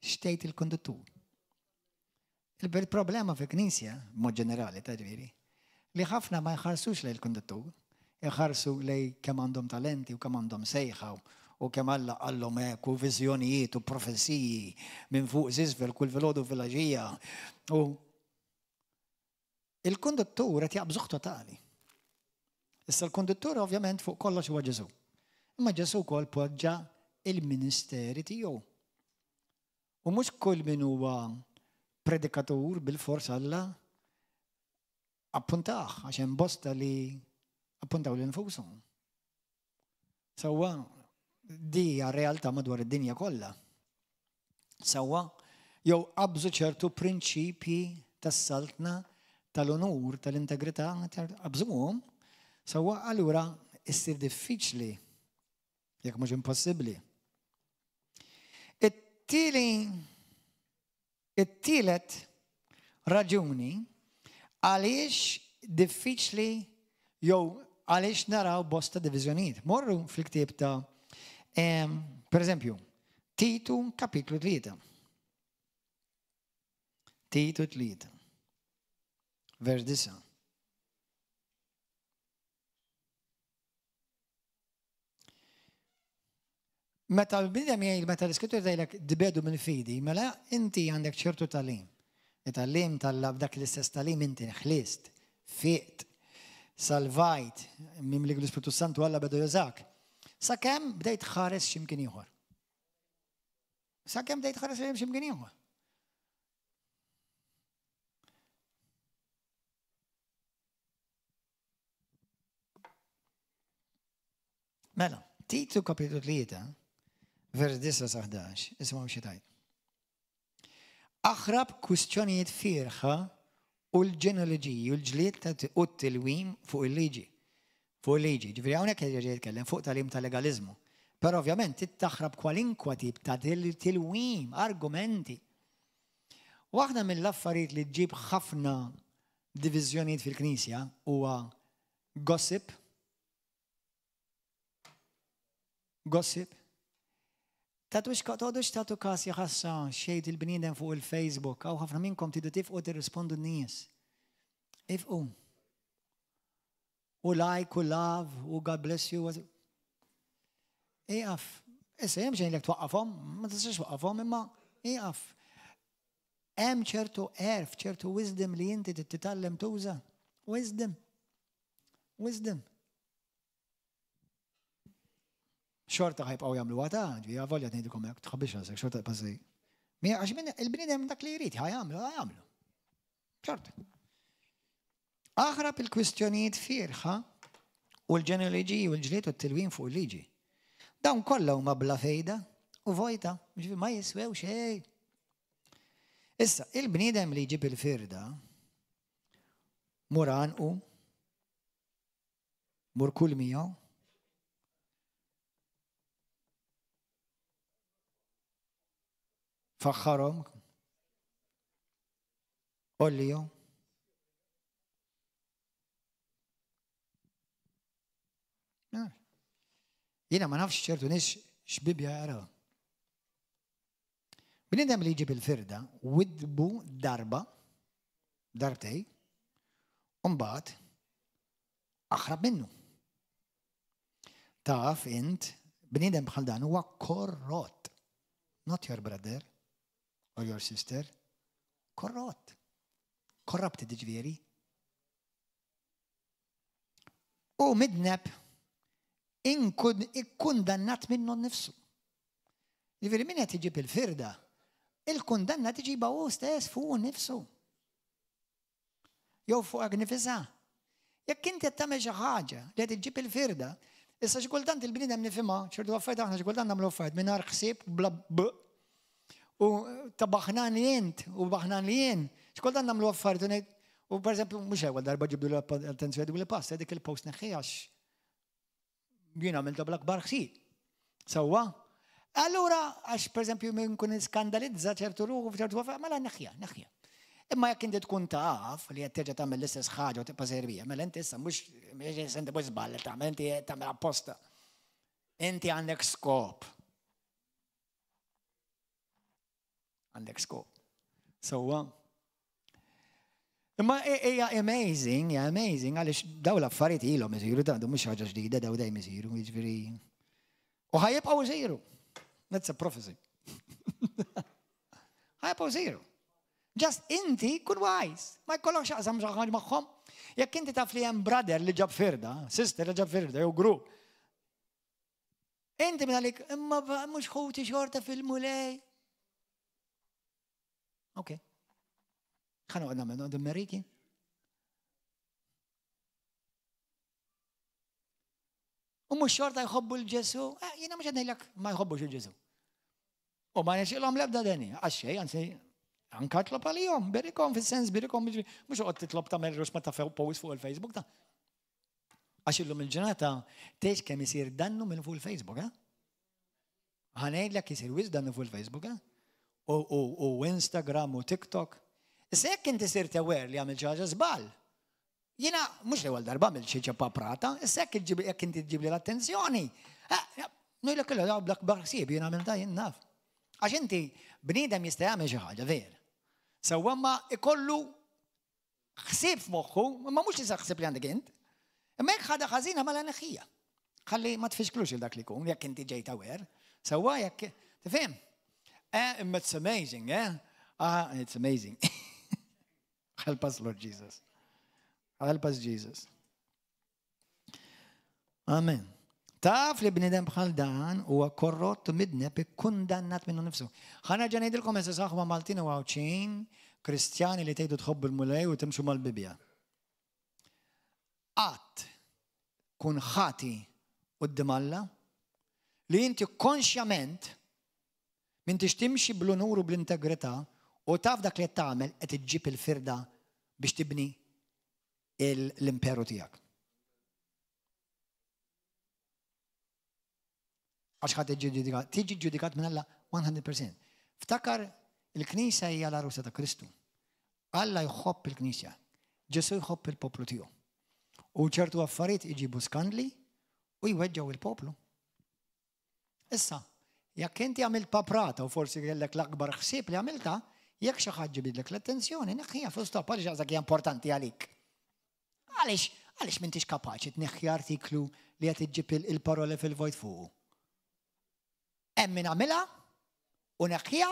[SPEAKER 1] x'tgħid il-konduttur. Il-problema fil-Knisja, mod ġenerali ta' ġifieri, li ħafna ma jħarsux lejn il-konduttur, iħarsu lej kemm għandhom talenti u kemm għandhom sejħa u kemm Alla qallhom hekk u viżjonijiet u profeziji minn fuq żisfel kull filgħodu filgħaxija. U Il-konduttur qed jaqbżuh totali. Issa l-konduttur ovvjament fuq kollox huwa Ġesù. Imma Ġesù wkoll poġġa il-ministeri tiegħu. U mhux kull min huwa predikatur bil-fors Alla appuntah għax hemm bosta li appuntaw lil nfushom. Sewwa, di hija realtà madwar id-dinja kollha. Sewwa, jew qabżu ċertu prinċipji tas-saltna tal-unur, tal-integrità, qabżuhom, sewwa allura issir diffiċli jekk mhux impossibbli. It-tieni It-tielet raġuni għaliex diffiċli jew għaliex naraw bosta diviżjonijiet. Morru fil-ktieb ta' per eżempju, Titu kapitlu 3. Titu 3. Vers 9. Meta l-bniedem jgħid, meta l-iskrittura tgħidlek tbedu mill-fidi, mela inti għandek ċertu tagħlim. It-tagħlim tal dak l-istess tagħlim inti nħlist, fiqt, salvajt, mimlik l-Ispirtu Santu Alla bedu jużak. Sakemm bdejt ħares x'imkien ieħor. Sakemm bdejt ħares x'imkien ieħor. Mela, Titu kapitlu 3, vers 9 sa 11, isimgħu xi tajt. Aħrab kwistjonijiet fierħa u l-ġenealoġiji u l-ġlied ta' u t-tilwim fuq il-liġi. Fuq il-liġi, ġifieri hawnhekk qed jerġa' jitkellem fuq tagħlim ta' legaliżmu. Però ovvjament trid taħrab kwalinkwa tip ta' tilwim, argumenti. Waħda mill-affarijiet li ġġib ħafna diviżjonijiet fil-Knisja huwa gossip, gossip. Tatux toqgħodux tagħtu każ jaħassa xejn il-bniedem fuq il-Facebook, hawn ħafna minnkom tridu tifqu tirrispondu n-nies. Ifqu. U like u love u God bless you. Iqaf. Issa hemm xejn lek twaqqafhom, ma tistax twaqqafhom imma iqaf. Hemm ċertu għerf, ċertu wisdom li inti titgħallem tuża. Wisdom. Wisdom. Xorta ħajbqgħu jagħmlu għata, ġi volja ngħidilkom hekk, tħabbix rasek, xorta passi. Għax minn il-bniedem dak li jrid ħajamlu, ħajamlu. Xorta. Aħrab il-kwistjonijiet fierħa u l-ġenealoġiji u l-ġlied u t-tilwim fuq il-liġi. Dawn kollha huma bla fejda u vojta, ġifieri ma jiswew xejn. Issa, il-bniedem li jġib il-firda, mur għanqu, mur kull miegħu, faħħarhom, ollihom. Jiena ma nafx ċertu nies x'Bibbja jaraw. Bniedem li jġib il-firda widbu darba, darbtej, u mbagħad aħrab minnu. Taf int, bniedem bħal dan huwa korrott. Not your brother or your sister. Korrott. Corrupted ġifieri. U midneb ikkundannat minnu nnifsu. Ġifieri min qed iġib il-firda, il-kundanna tiġiba hu stess fuq nifsu. Jew fuq nifisha. Jekk inti qed tagħmel xi ħaġa li qed iġġib il-firda, issa xi kultant il-bniedem nifhimha, ċertu affarijiet aħna xi kultant nagħmlu affarijiet mingħajr ħsieb bla b u ta' baħnan li int u baħnan li jien, xi kultant nagħmlu affarijiet u ngħid u pereżempju mhux ewwel darba ġibdu l-attenzjoni li pass dik il-post neħħi għax jien għamilta bl-akbar ħsieb. Sewwa? Allura, għax pereżempju minn kun iskandalizza ċertu ruħu f'ċertu affarijiet, mela neħħija, neħħija. Imma jekk inti tkun taf li qed terġa' tagħmel l-istess ħaġa u tibqa' sejr bija, mela inti issa mhux inti mhux żball tagħmel, inti tagħmel apposta. Inti għandek skop. Għandek skop. Sewwa. Imma hija amazing, hija amazing għaliex daw l-affarijiet ilhom isiru ta' mhux ħaġa ġdida daw dejjem isiru, jiġifieri. U ħajibqgħu isiru. That's a prophecy. Ħajibqgħu isiru. Just inti kun wise, ma jkollok xaqsam xi ħaġa magħhom. Jekk inti taf li hemm brother li ġab firda, sister li ġab firda, jew grupp, Inti minn għalik, imma mhux ħuti xorta fil-mulej. Ok. Ħa noqgħod nagħmel noqgħod immeriki. U mhux xorta jħobbu l-Ġesu, eh, jiena mhux qed ngħidlek ma jħobbux il-Ġesu. U ma nixilhom l-ebda deni, għax xejn, anzi, anka tlob għalihom, berikom fis-sens berikom, mhux oqgħod titlob tagħmel rux ma ta' post fuq il-Facebook ta' Għax illum il-ġurnata tgħix kemm isir dannu minn fuq il-Facebook, eh? Ħa ngħidlek isir wisq dannu fuq il-Facebook, eh? U, u, u Instagram u TikTok. Issa jekk inti sirt aware li għamil xi ħaġa żball, jiena mhux l-ewwel darba għamilt xi ċappa prata, issa jekk jekk inti tġibli l-attenzjoni, eh, ngħidlek kollha bl-akbar ħsieb jien għamilta jien naf. Għax inti bniedem jista' jagħmel xi ħaġa ver. Sewwa ma ikollu ħsieb f'moħħu, imma mhux l-istess ħsieb li għandek int. Imma jekk ħadha ħażina mela neħħija. Ħalli ma tfixklux il dak li jkun, jekk inti ġejt aware. Sewwa jekk tifhem. Eh, imma it's amazing, eh? Ah, it's amazing. Help us, Lord Jesus. Help us, Jesus. Amen. Taf li bnidem bħal dan huwa korrott u midneb ikkundannat minnu nifsu. Ħa nerġa' ngħidilkom eżis aħwa Maltin u Għawdxin, Kristjani li tgħidu tħobbu l-Mulej u timxu mal-Bibbja. Qatt kun ħati quddiem Alla li inti konxjament m'intix timxi bl-unur u bl-integrità u taf dak li qed tagħmel qed iġġib il-firda biex tibni l-imperu tiegħek. Għax ħadd ġudikat, tiġi ġudikat minn Alla 100%. Ftakar il-Knisja hija l-għarusa ta' Kristu. Alla jħobb il-Knisja. Ġesu jħobb il-poplu tiegħu. U ċertu affarijiet iġibu skandli u jweġġgħu il-poplu. Issa, jekk inti għamilt paprata u forsi kellek l-akbar ħsieb li għamilta, jekk xi ħadd ġibidlek l-attenzjoni, neħħiha full stop għaliex għażak hija importanti għalik. Għaliex għaliex m'intix kapaċi tneħħi artiklu li qed iġġib il-paroli fil-vojt fuqu. Hemm min għamilha u neħħiha,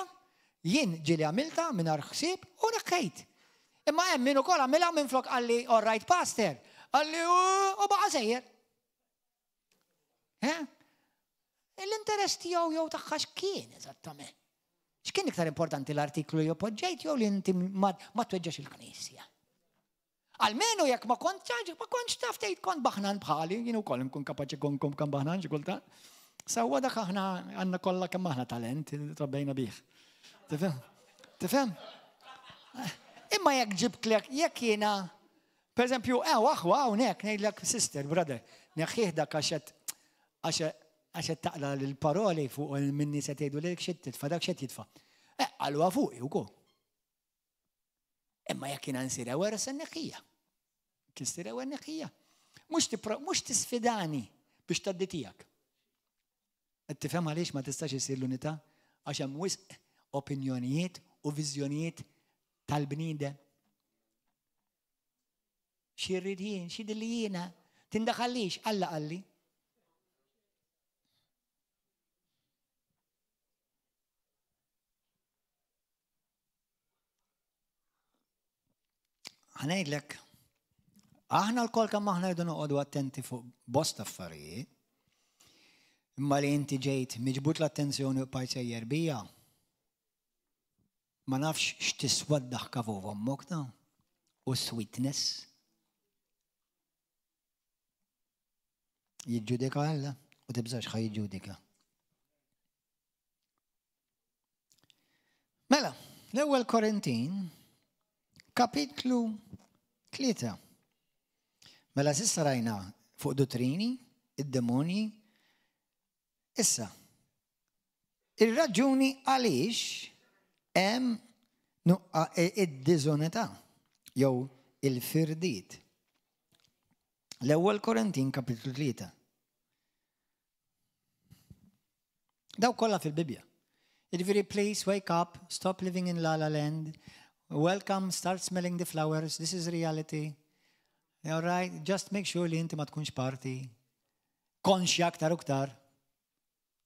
[SPEAKER 1] jien ġieli għamilta mingħajr ħsieb u neħħejt. Imma hemm min ukoll għamilha minflok qalli all right pastor, qalli u baqa' sejjer. Eh? L-interess tiegħu jew tagħha x'kien eżattament? X'kien iktar importanti l-artiklu jew poġġejt jew li inti ma tweġġax il-knisja? Almenu jekk ma kont ċaġ, ma kontx taf tgħid kont baħnan bħali, jien ukoll nkun kapaċi kon kom kam baħnan xi kultant. Sewwa dak aħna għandna kollha kemm aħna talent trabbejna bih. Tifhem? Tifhem? Imma jekk ġibtlek, jekk jiena Per eżempju, eh, aħwa hawnhekk ngħidlek sister, brother, neħħih dak għax għax qed taqla l-paroli fuq minni se tgħidu lilek xi titfa' dak x'qed jitfa'. Eh, qalwa fuqi wkoll. Imma jekk jiena nsir ewer se neħħija. Kisir ewer neħħija. Mhux tisfidani biex tgħaddi tiegħek. Qed tifhem għaliex ma tistax isir l-unità? Għax hemm wisq opinjonijiet u viżjonijiet tal-bniedem. Xi rrid jien, xi dilli jiena, tindaħallix, Alla qalli. Ħa ngħidlek, aħna lkoll kemm aħna rridu noqogħdu attenti fuq bosta affarijiet, imma li inti ġejt miġbud l-attenzjoni u bqajt sejjer bija, ma nafx x'tiswa d-daħka fuq ommok ta' u sweetness. Jiġġudika Alla u tibżax ħa jiġġudika. Mela, l-ewwel Korintin, kapitlu 3. Mela s'issa rajna fuq duttrini, id-demonji. Issa, ir-raġuni għaliex hemm id-diżunità jew il-firdiet. L-ewwel Korintin kapitlu 3. Daw kollha fil-Bibbja. Jiġifieri please wake up, stop living in la la land, welcome, start smelling the flowers, this is reality. All right, just make sure li inti ma tkunx parti. Konxja aktar u ktar.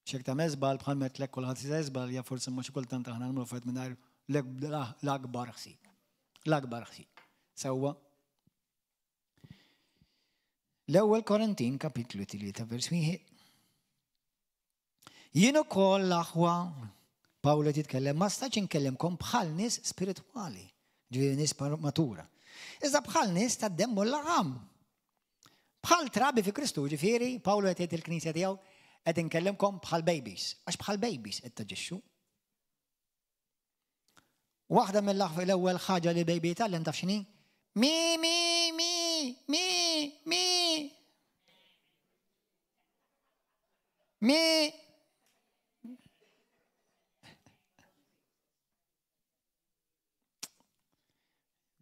[SPEAKER 1] Xek ta' mezbal bħal metlek kulħadd jista' żbal, ja forsi ma xi kultant aħna nagħmlu affarijiet mingħajr l-akbar ħsieb. L-akbar ħsieb. Sewwa. L-ewwel Korintin kapitlu 3 vers 1. Jien ukoll l-aħwa Pawlu jitkellem ma stax inkellimkom bħal nies spiritwali, ġifieri nies matura. Iżda bħal nies ta' demm u laħam. Bħal trabi fi Kristu, ġifieri Pawlu qed jgħid il-knisja tiegħu qed inkellimkom bħal babies, għax bħal babies qed taġixxu. Waħda mill-ewwel ħaġa li baby jitgħallem taf x'inhi? Mi, mi, mi, mi, mi. Mi.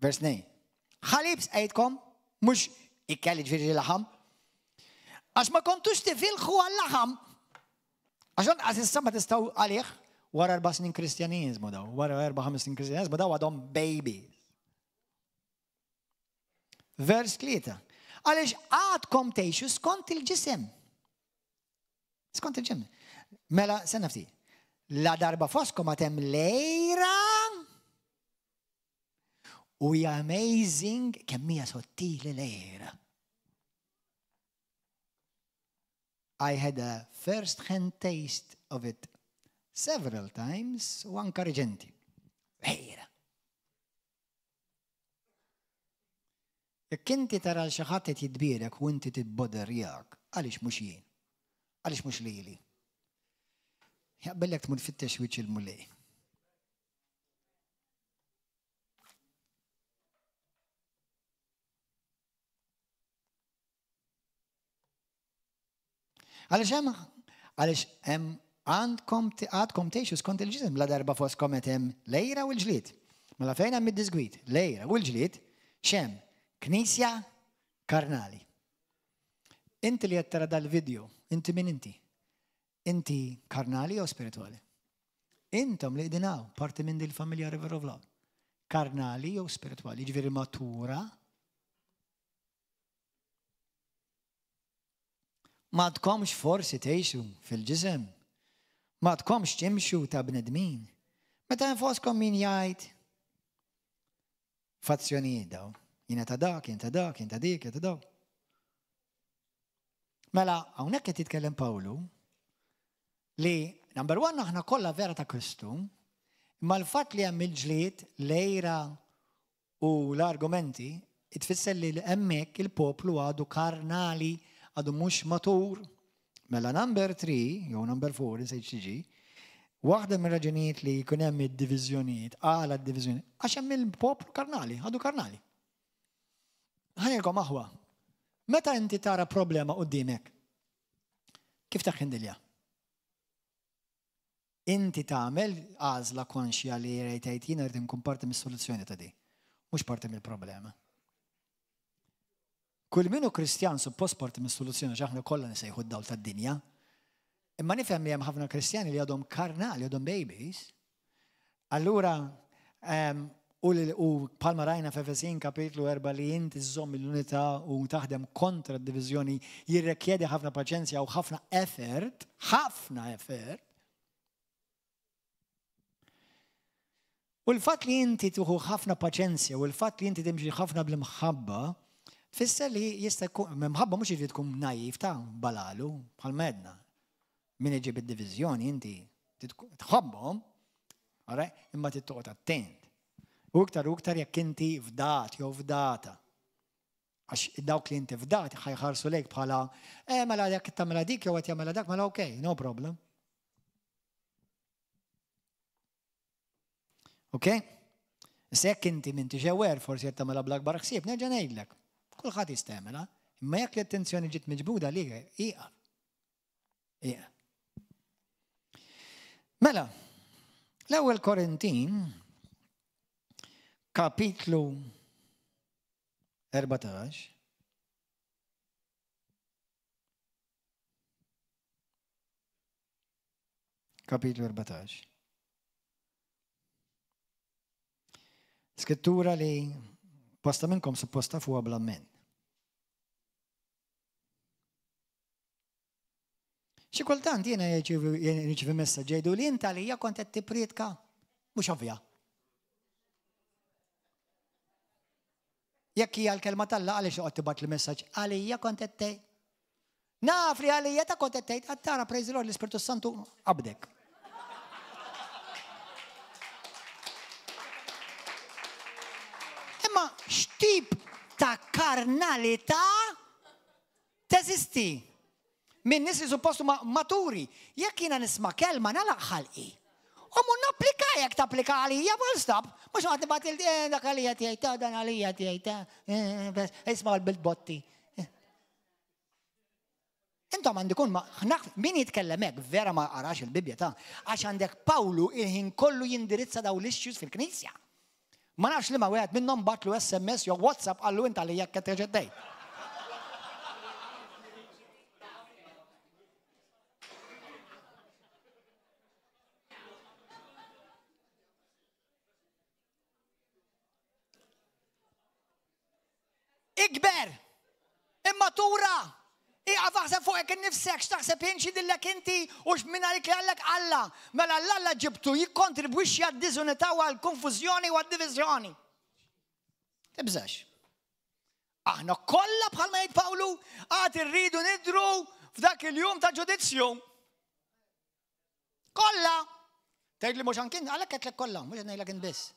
[SPEAKER 1] Vers 2. Ħalib sqejtkom, mhux ikel ġifieri laħam. Għax ma kontux tifilħu għal-laħam. Għax lanqas issa ma tistgħu għalih wara erba' snin Kristjaniżmu daw, wara erba' ħames snin Kristjaniżmu daw għadhom babies. Vers 3. Għaliex għadkom tgħixu skont il-ġisem. Skont il-ġisem. Mela, senna ftit. La darba foskom għatem lejra u hija amazing kemm hija sottili lejra. I had a first hand taste of it several times u anka reġenti. Ejra. Jekk inti tara l xi ħadd qed jitbierek u inti tibboderjak, għaliex mhux jien? Għaliex mhux lili? Jaqbellek tmur tfittex wiċċ il-Mulej. Għaliex hemm għaliex hemm għandkom għadkom tgħixu skont il-ġisem la darba foskom qed hemm lejra u l-ġlied. Mela fejn hemm id-disgwid, lejra u l-ġlied, x'hemm? Knisja karnali. Inti li qed tara dal-video, inti min inti? Inti karnali jew spiritwali? Intom li qegħdin hawn, parti minn dil-familja River of Love. Karnali jew spiritwali, jiġifieri matura Ma tkomx forsi tgħixu fil-ġisem. Ma tkomx timxu ta' bnedmin. Meta nfoskom min jgħid fazzjonijiet daw. Jiena ta' dak, jien ta' dak, jien ta' dik, jien ta' daw. Mela, hawnhekk qed jitkellem Pawlu li number one aħna kollha vera ta' Kristu, imma l-fatt li hemm il-ġlied, l-għira U l-argumenti tfisser li hemmhekk il-poplu għadu karnali, għadu mhux matur. Mela number 3, jew number 4, insejt x'tiġi, waħda mir-raġunijiet li jkun hemm id-diviżjonijiet, għala d-diviżjonijiet, għax hemm il-poplu karnali, għadu karnali. Ħanilkom aħwa, meta inti tara problema quddiemek, kif taħħindilja? Inti tagħmel għażla konxja li jrid tgħid jiena rrid inkun parti mis-soluzzjoni ta' di, mhux parti mill-problema. Kull min hu Kristjan suppost parti mis-soluzzjoni għax aħna kollha nisejħu d-dawl tad-dinja. Imma nifhem li hemm ħafna Kristjani li għadhom karnali, għadhom babies. Allura, ehm, u, u palma rajna f'Efesin kapitlu 4 li inti żżomm l-unità u taħdem kontra d-diviżjoni jirrekjedi ħafna paċenzja u ħafna effort, ħafna effort. U l-fatt li inti tuħu ħafna paċenzja u l-fatt li inti timxi ħafna bl-imħabba, tfisser li jista' jkun, mħabba mhux jiġri tkun naif ta' balalu bħal medna. Min iġib id-diviżjoni inti tħobbhom, imma tittoqgħod attent. U iktar u iktar jekk inti fdat jew fdata. Għax dawk li inti fdat ħajħarsu lejk bħala, eh mela jekk tagħmilha dik jew qed jagħmilha dak mela okej, no problem. Ok? Issa jekk inti m'intix aware forsi qed tagħmilha bl-akbar ħsieb, nerġa' ngħidlek. Kulħadd jista' jagħmilha, imma jekk l-attenzjoni ġiet miġbuda li ieqaf. Ieqaf. Mela, l-ewwel Korintin kapitlu 14 Kapitlu 14. Skrittura li bosta minnkom supposta fuqha bl-amment. Xi kultant jiena nirċievi messaġġ jgħidu li int għalija kont qed tipprietka. Mhux ovvja. Jekk hija l-kelma t'Alla għaliex toqgħod tibgħat li messaġġ għalija kont qed tgħid. Naf li għalija ta' kont qed tgħid, tara praise the Lord l-Ispirtu Santu qabdek. Imma x'tip ta' karnalità teżisti minn nies li suppost huma maturi. Jekk jiena nisma' kelma nagħlaq ħalqi. U mur napplika jekk tapplika għalija full stop. Mhux noqgħod nibgħat il eh, dak għalija tiegħi ta' dan għalija tiegħi ta' eh, isma' bil-botti. Intom għandikun ma min jitkellem hekk vera ma qarax il-Bibbja ta' għax għandek Pawlu il-ħin kollu jindirizza daw l-issues fil-Knisja. Ma nafx li ma wieħed minnhom batlu SMS jew WhatsApp qallu int għalija jekk qed tgħid. Ikber! Immatura! Ieqaf aħseb fuqek innifsek, x'taħseb int, x'jidhirlek inti u x'min għalik li qallek Alla. Mela l-Alla ġibtu jikkontribwixxi għad-diżunità u għall-konfużjoni u għad-diviżjoni. Tibżax. Aħna kollha bħalma jgħid Pawlu għad irridu nidru f'dak il-jum ta' ġudizzju. Kollha! Tgħid li mhux anki għalhekk qed kollha, mhux qed ngħidlek biss.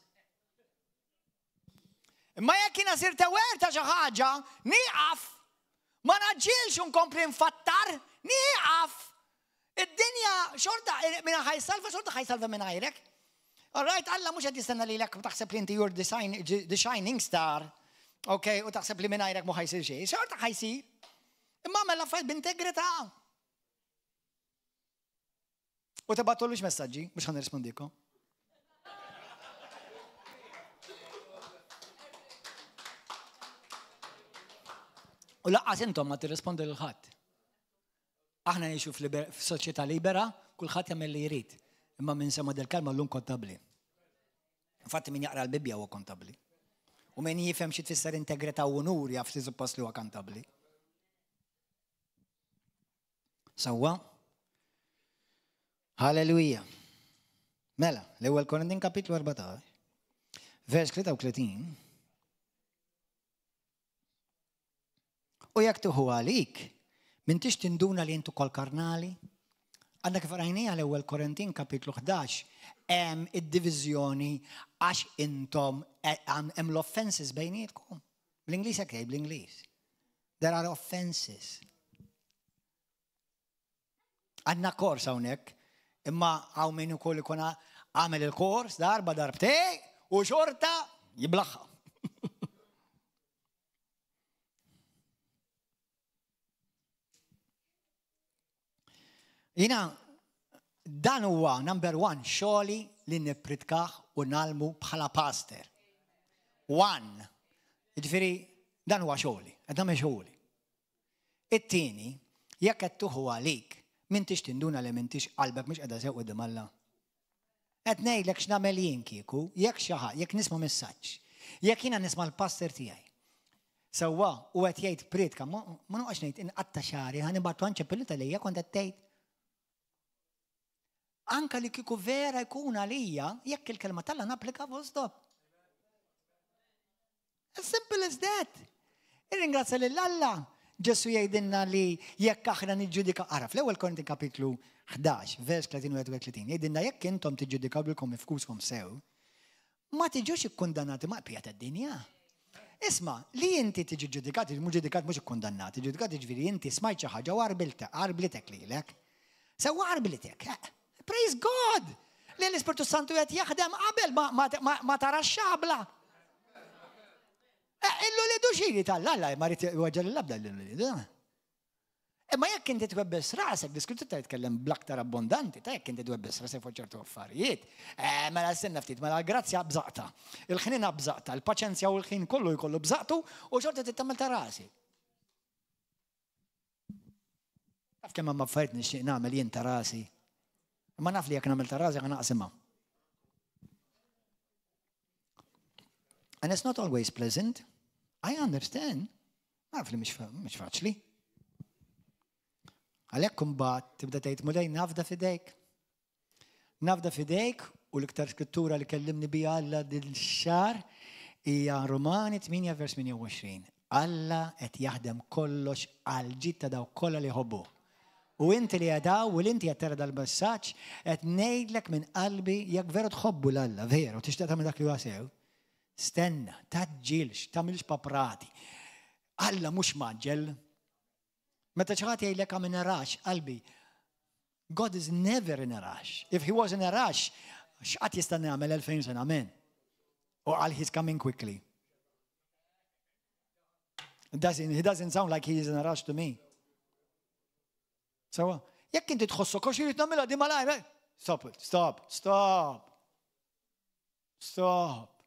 [SPEAKER 1] Imma jekk jiena sirt aware ta' xi ħaġa, nieqaf. Ma naġġilx u nkompli nfattar, nieqaf. Id-dinja xorta minn ħajsalva xorta ħajsalva minn għajrek. All right, Alla mhux qed jistenna lilek u taħseb li inti you're the shining star. Ok, u taħseb li minn għajrek mhu ħajsir xejn. Xorta ħajsir. Imma mela affarijiet b'integrità. U tibgħatulux messaġġi, mhux ħa nirrispondikom. U laqqas intom ma tirrispondi lil ħadd. Aħna ngħixu f'soċjetà libera, kulħadd jagħmel li jrid. Imma minn sema del-kelma llum kontabbli. Infatti min jaqra l-Bibbja huwa kontabbli. U min jifhem xi tfisser integrità u unur jaf li suppost li huwa kantabbli. Sewwa? Halleluja. Mela, l-ewwel Korintin kapitlu 14, vers 33. U jekk tuħu għalik, m'intix tinduna li intu kol karnali? Għandna kif rajnija l-ewwel Korintin kapitlu 11, hemm id-diviżjoni għax intom eh, hemm l-offenses bejnietkom. Bl-Ingliż hekk tgħid bl-Ingliż. There are offenses. Għandna kors hawnhekk, imma hawn min ukoll ikun għamel il-kors darba darbtej u xorta jiblaħħa. Jina, dan huwa number one xogħli li nippritkaħ u nalmu bħala pastor. One. Jiġifieri dan huwa xogħli, qed nagħmel xogħli. It-tieni, jekk qed tuħu għalik, M'intix tinduna li m'intix qalbek mhux qiegħda sew quddiem Alla. Qed ngħidlek x'nagħmel jien kieku, jekk xi ħadd, jekk nisma' messaġġ, jekk jiena nisma' l-pastor tiegħi. Sewwa, u qed jgħid priedka, ma noqgħodx ngħid inqatta' xagħri, ħa nibgħatu għand ċeppellita lejja kont qed tgħid. Anka li kieku vera jkun għalija, jekk il-kelma t'Alla napplika full stop. As simple as that. Irringrazzja lil Alla. Ġesu jgħidilna li jekk aħna niġġudika, ara fl-ewwel Korinti kapitlu 11, vers 31, jgħidilna jekk intom tiġġudikaw bilkom ifkuskom sew, ma tiġux ikkundannati ma' qbija tad-dinja. Isma, li inti tiġi ġudikat, mhux ġudikat mhux ikkundannat, ġudikat ġifieri inti smajt xi ħaġa u għarblitek lilek. Sewwa għarblitek. Eh, praise God! Li l-Ispirtu Santu qed jaħdem qabel ma tara x-xabla. Eh, illu li duxiri tal-alla ma rrid weġġa l-labda l-lidu. Imma jekk inti twebbes rasek, l-Iskrittura jitkellem bl-aktar abbondanti, ta' jekk inti twebbes rasek fuq ċertu affarijiet, eh, mela stenna ftit, mela l-grazzja bżaqta, il-ħnina bżaqta, il-paċenzja u l-ħin kollu jkollu bżaqtu u xorta tittamel ta' rasi. Taf kemm hemm affarijiet nixtieq nagħmel jien ta' rasi. Imma naf li jekk nagħmel ta' rasi ħa naqsimha. And it's not always pleasant. I understand. Naf li mhix faċli. Għalhekk imbagħad tibda tgħid Mulej nafda fidejk. Nafda fidejk u l-iktar skrittura li kellimni bija Alla din xar hija Romani 8 vers 28. Alla qed jaħdem kollox għal ġid ta' dawk kollha li jħobbuh. U inti li għadaw u li inti qed tara dal-messaġġ qed ngħidlek minn qalbi jekk veru tħobbu 'l Alla, veru tixtieq tagħmel dak li huwa sew, Stenna, tgħaġġilx, tagħmilx paprati. Alla mhux mgħaġġel. Meta xi ħadd jgħidlek I'm in a rush, qalbi, God is never in a rush. If he was in a rush, x'qatt jista' nagħmel 2000 sena, amen. U qal he's coming quickly. It doesn't, he doesn't sound like he is in a rush to me. Sawa, jekk inti tħossok għax irid nagħmilha di malajr, eh? stop it, stop, stop. Stop.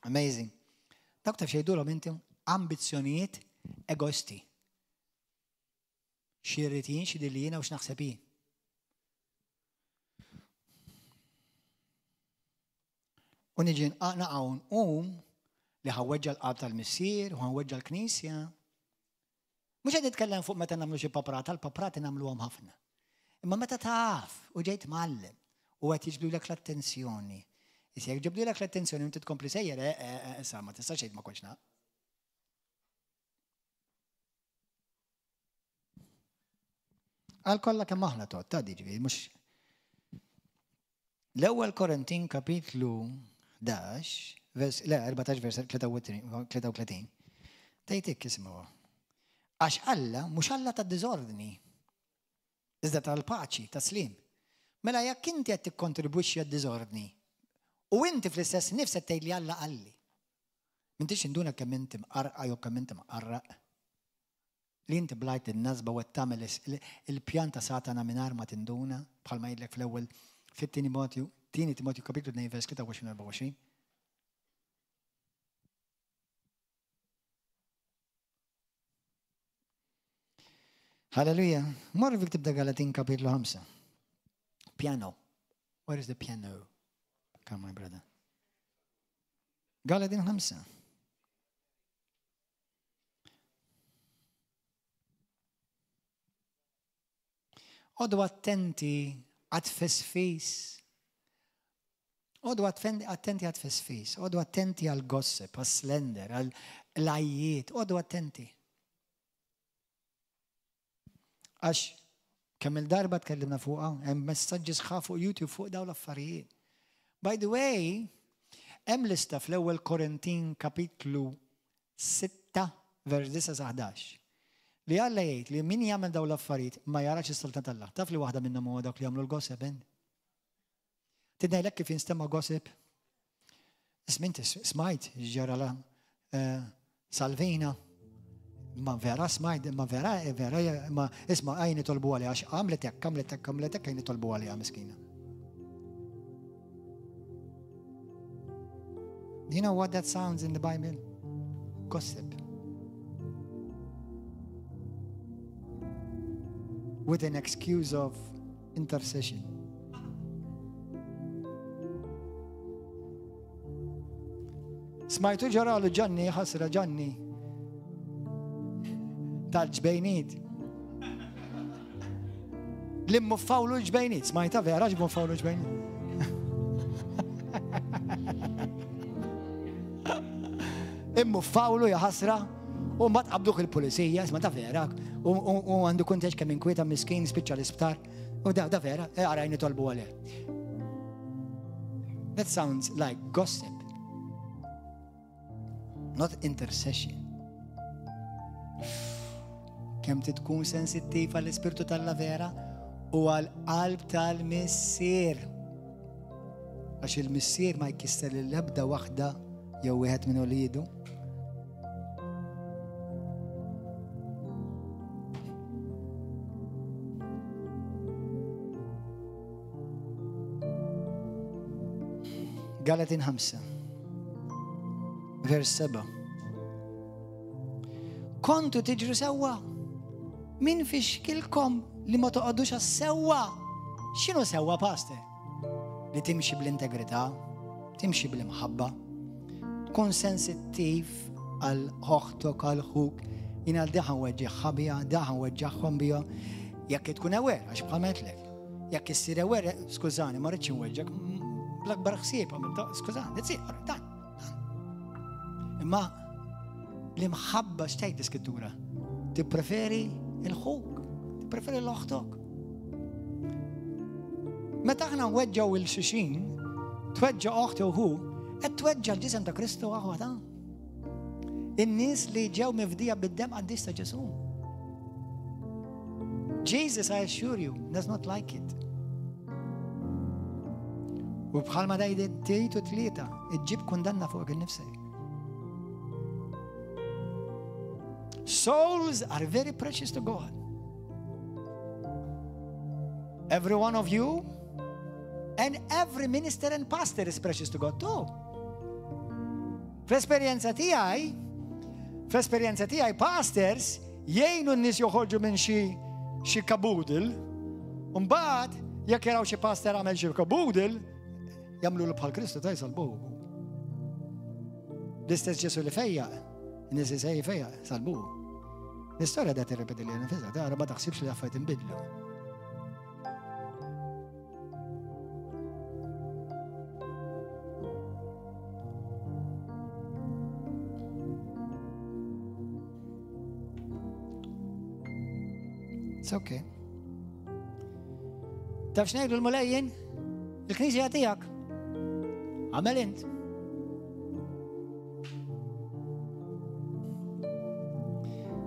[SPEAKER 1] Amazing. Dawk taf xejdulhom inti ambizzjonijiet egoisti. Xi rrid jien, xi li jiena u x'naħseb jien. U niġi naqgħu nqum li ħawweġġa l-qalb tal-missier u ħawweġġa l-knisja. Mhux qed nitkellem fuq meta nagħmlu xi paprata, l-paprati nagħmluhom ħafna. Imma meta taf u ġejt mgħallem u qed jiġbdulek l-attenzjoni. Issa jekk ġibdulek l-attenzjoni u inti tkompli sejjer, eh, eh, eh, issa ma tistax tgħid ma kontx naf. Għal kollha kemm aħna tot, ta' diġbi, mhux L-ewwel Korintin kapitlu 11, vers, le, 14 vers 33, tgħid hekk isimgħu. Għax Alla mhux Alla ta' diżordni, iżda tal-paċi, ta' slim. Mela jekk inti qed tikkontribwixxi għad-diżordni u inti fl-istess nifs qed tgħid li Alla qalli. M'intix induna kemm inti mqarqa jew kemm inti mqarraq. Li inti blajt in-nasba u qed tagħmel il-pjan ta' Satana mingħajr ma tinduna, bħalma jgħidlek fl-ewwel fit-tieni Timotju, tieni Timotju kapitlu 2 vers 23 24. Halleluja. Morru fil tibda Galatin kapitlu 5. Piano. Where is the piano? Come my brother. Galatin 5. Odu attenti għat-tfisfis. Odu attenti għat-tfisfis. Odu attenti għal-gossip, għal-slender, għal-lajjiet. Odu attenti. Għax kemm il-darba tkellimna fuqha, hemm messaġġi sħaħ fuq YouTube fuq dawn l-affarijiet. By the way, hemm lista fl-ewwel Korintin kapitlu 6 vers 9 sa 11 li Alla jgħid li min jagħmel dawn l-affarijiet ma jarax is-saltna t'Alla. Taf li waħda minnhom huwa dawk li jagħmlu l-gossip, Trid ngħidlek kif jinstema' gossip? Isminti smajt ġara la eh, Salvina. Ma vera smajt, ma vera, eh, vera, eh, ma isma' għajni tolbu għalija għax għamlet hekk, għamlet hekk, għamlet hekk, għajni tolbu għalija miskina. Do you know what that sounds in the Bible? Gossip. With an excuse of intercession. Smajtu ġaralu ġanni, ħasra ġanni tal-ġbejniet. Li muffawlu l-ġbejniet, smajta vera ġmuffawlu l-ġbejniet. Immuffawlu jaħasra u mbagħad qabduh il-pulizija, isma' ta' vera, u għandu kuntex kemm inkwieta miskin spiċċa l-isptar, u da, da vera, e għaraj nitolbu għalih. That sounds like gossip, not intercession. Kemm tkun sensittiv għall-ispirtu tal vera u għall-qalb tal-missier. Għax il-missier ma jkisser l-ebda waħda jew wieħed minn uliedu. Galatin 5, vers 7. Kontu tiġru sewwa? Min fixkilkom li ma toqgħodux għas-sewwa? X'inhu sewwa, pastor? Li timxi bl-integrità, timxi bl-imħabba, tkun sensittiv għal oħtok, għal ħuk, jien għal daħan weġġaħħa bija, daħan weġġaħħom bija, jekk tkun aware, għax bħal metlek, jekk issir aware, skużani, ma rridx inweġġek, bl-akbar ħsieb għamil, skużani, that's it, dan, dan. Imma l-imħabba x'tgħid l-iskrittura? Tippreferi il-ħuk, tippreferi l-oħtok. Meta aħna nweġġgħu il xuxin, tweġġa' oħti u ħu, qed tweġġa' l-ġisem ta' Kristu aħwa ta' In-nies li ġew mifdija bid-dem qaddis ta' Ġesu. Jesus, I assure you, does not like it. U bħalma dajdi tgħid u tlieta, iġġib kundanna fuq il-nifsek. Souls are very precious to God. Every one of you and every minister and pastor is precious to God too. Fl-esperjenza tiegħi, fl-esperjenza tiegħi pastors jgħinu n-nies joħorġu minn xi xi kabudil, u mbagħad jekk jaraw xi pastor għamel xi kabudil, jagħmlu bħal Kristu ta' jsalbuh. L-istess Ġesu li fejja, n-nies li se jfejja, salbuh. L-istorja da tirrepeti li nifisha, tara ma taħsibx li affarijiet inbidlu. It's okay. Taf x'ngħidu l-mulejjin? Il-knisja tiegħek. Għamel int.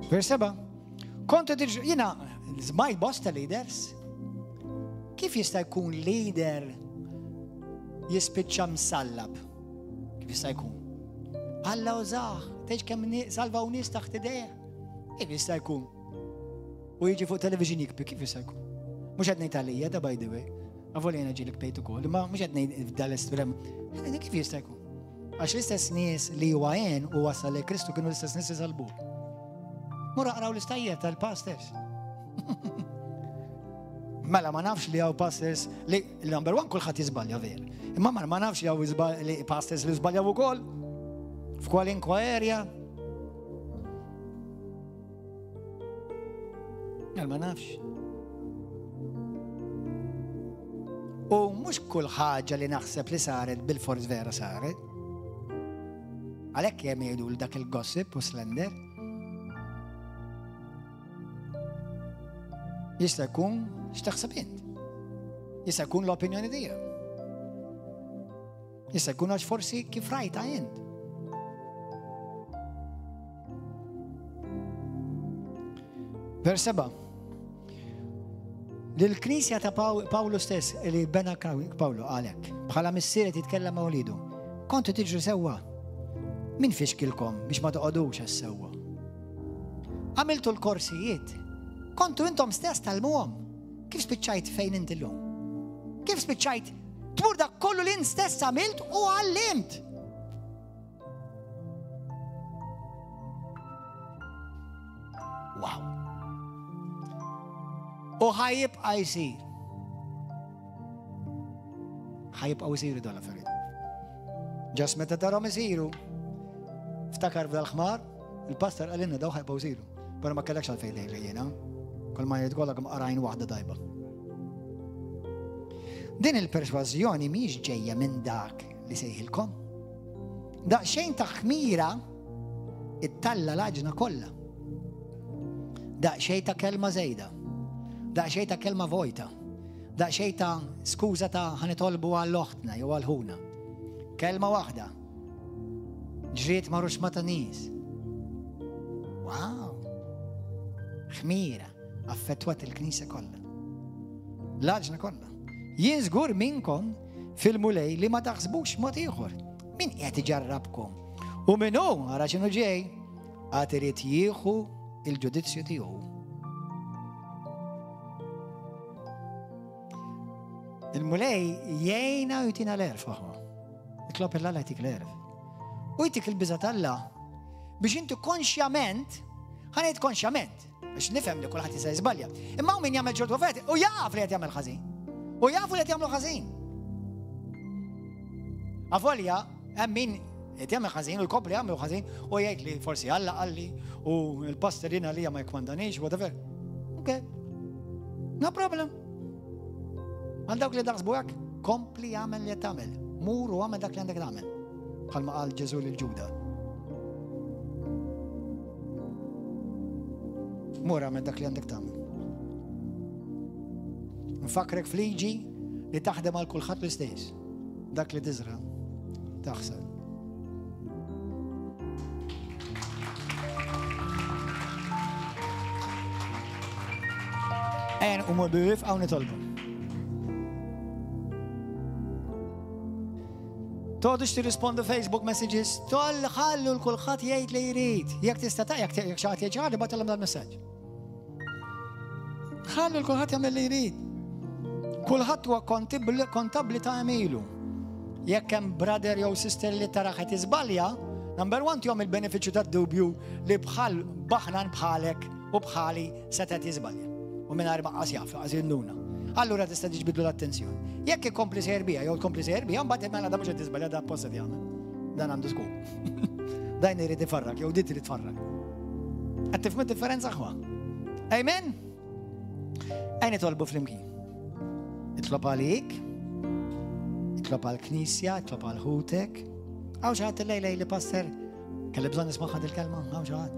[SPEAKER 1] Vers 7. Kontu tiġu, jina, zmaj bosta leaders. Kif jista' jkun leader jispiċċa msallab? Kif jista' jkun? Alla użah, tgħidx kemm salvaw nies taħt idejh. Kif jista' jkun? U jiġi fuq television jikbi, kif jista' jkun? Mhux qed ngħid għalija da by the way. Avolja jiena ġieli kbejt ukoll, imma mhux qed ngħid dal-estrem. Kif jista' jkun? Għax l-istess nies li huwa għen u wasal li Kristu kienu l-istess nies li salbu. Mur aqraw l-istajjer tal-pastors. Mela ma nafx li hawn pastors li number one kulħadd jiżbalja ver. Imma ma nafx li hawn li pastors li żbaljaw ukoll f'kwalinkwa area. Għal ma nafx. U mhux kull ħaġa li naħseb li saret bil-fors vera saret. Għalhekk hemm jgħidu dak il-gossip u slender. Jista' jkun x'taħseb int. Jista' jkun l-opinjoni tiegħek. Jista' jkun għax forsi kif rajta int. Vers 7. Lill-Knisja ta' Pawlu stess li bena Pawlu għalek, bħala missier qed jitkellem ma' wlidu. Kontu tiġru sewwa. Min fixkilkom biex ma toqgħodux għas-sewwa? Għamiltu l-korsijiet. Kontu intom stess talmuhom. Kif spiċċajt fejn inti llum? Kif spiċċajt tmur dak kollu li int stess għamilt u għallimt? Wow. U ħa jibqa' jsir. Ħa jibqgħu jsiru dawn l-affarijiet. Ġas meta tarhom isiru, ftakar f'dal-ħmar, il-pastor qalilna daw ħa jibqgħu jsiru. Però ma kellekx għalfejn lejli jiena. Kull ma jgħid kollha kemm qarajn waħda tajba. Din il-persważjoni mhijiex ġejja minn dak li sejħilkom. Daqsxejn ta' ħmira ittalla l-għaġna kollha. Daqsxejn ta' kelma żejda. Daqsxejn ta' kelma vojta. Daqsxejn ta' skuża ta' ħanitolbu għall oħtna jew għal ħuna. Kelma waħda. Ġriet ma' ruxma ta' nies. Wow! Ħmira affettwat il-knisja kollha. L-għaġna kollha. Jien żgur minnkom fil-Mulej li ma taħsbux mod ieħor. Min qiegħed iġarrabkom? U min hu, ara x'inhu ġej, għad irid jieħu il-ġudizzju tiegħu. Il-Mulej jgħinna u jtina l-għerf aħwa. Itlob il-Alla jtik l-għerf. U jtik il-biża t'Alla biex inti konxjament, ħa ngħid konxjament, għax nifhem li kulħadd jista' jiżbalja. Imma hawn min jagħmel ċertu affarijiet u jaf li qed jagħmel ħażin. U jafu li qed jagħmlu ħażin. Avolja, hemm min qed jagħmel ħażin u jkompli jagħmlu ħażin u jgħid li forsi Alla qalli u l-pastor jiena li ma jkmandanix, whatever. Ok. No problem. Għal dawk li daħsbu hekk, kompli jagħmel li qed tagħmel. Mur u għamel dak li għandek tagħmel. Bħalma qal Ġesu lil Ġuda. Mur għamel dak li għandek tagħmel. Nfakrek fliġi li taħdem għal kulħadd l-istess. Dak li tiżra, taħsad. En u mur bif għaw nitolbu. Toqgħodux tirrispondu Facebook messages, toll ħallu l-kulħadd jgħid li jrid. Jekk tista' ta' jekk xi ħadd jgħid xi ħaġa bagħtilhom dal-messaġġ. Ħallu l-kulħadd jagħmel li jrid. Kulħadd huwa kontabbli ta' għemilu. Jekk hemm brother jew sister li tara qed jiżbalja, number one tihom il-benefiċċju tad-dubju li bħal baħnan bħalek u bħali setgħet jiżbalja. U mingħajr ma qas jaf, qas jinduna. Allura tista' tiġbidlu l-attenzjoni. Jekk ikompli sejjer bija jew tkompli sejjer bija, mbagħad mela da mhux qed tiżbalja da apposta jagħmel. Dan għandu skop. Dan irid ifarrak jew dit irid tfarrak. Qed tifhmu differenza aħwa. Amen? Ejn nitolbu flimkien. Itlob għalik, itlob għall-knisja, itlob għal ħutek. Hawn xi ħadd illejla li pastor kelli bżonn nisma' il-kelma, hawn xi ħadd.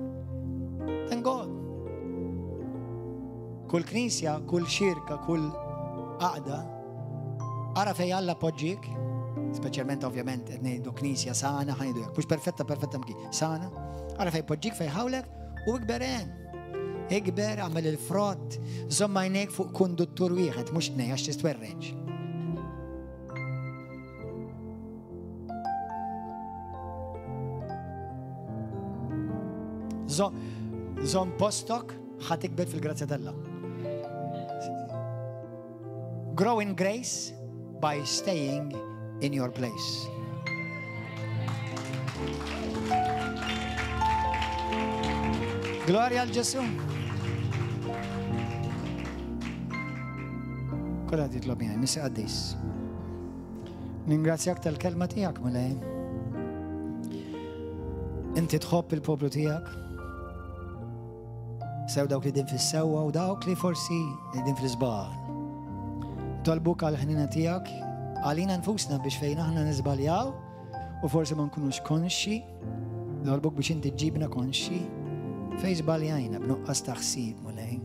[SPEAKER 1] Thank God. Kull knisja, kull xirka, kull għaqda, ara fej Alla poġġik, speċjalment ovvjament qed ngħidu knisja sana, ħa ngħidu hekk, mhux perfetta perfetta mki, sana, ara fej poġġik fej ħawlek u ikber hemm. Ikber, għamel il-frott, żomm għajnejk fuq konduttur wieħed, mhux tnej għax tistwerreġ. Żomm postok ħa tikber fil-grazzja t'Alla. Grow in grace by staying in your place. Glorja għal Ġesu. Kolla titlob miegħi, missi qaddis. Ningrazzjak tal-kelma tiegħek, Mulej. Inti tħobb il-poplu tiegħek. Sew dawk li din fis-sewwa u dawk li forsi din fl-iżbal. Tolbuk għal ħnina tiegħek għalina nfusna biex fejn aħna niżbaljaw u forsi ma nkunux konxi, nolbuk biex inti ġibna konxi fejn żbaljajna b'nuqqas ta' ħsieb mulej.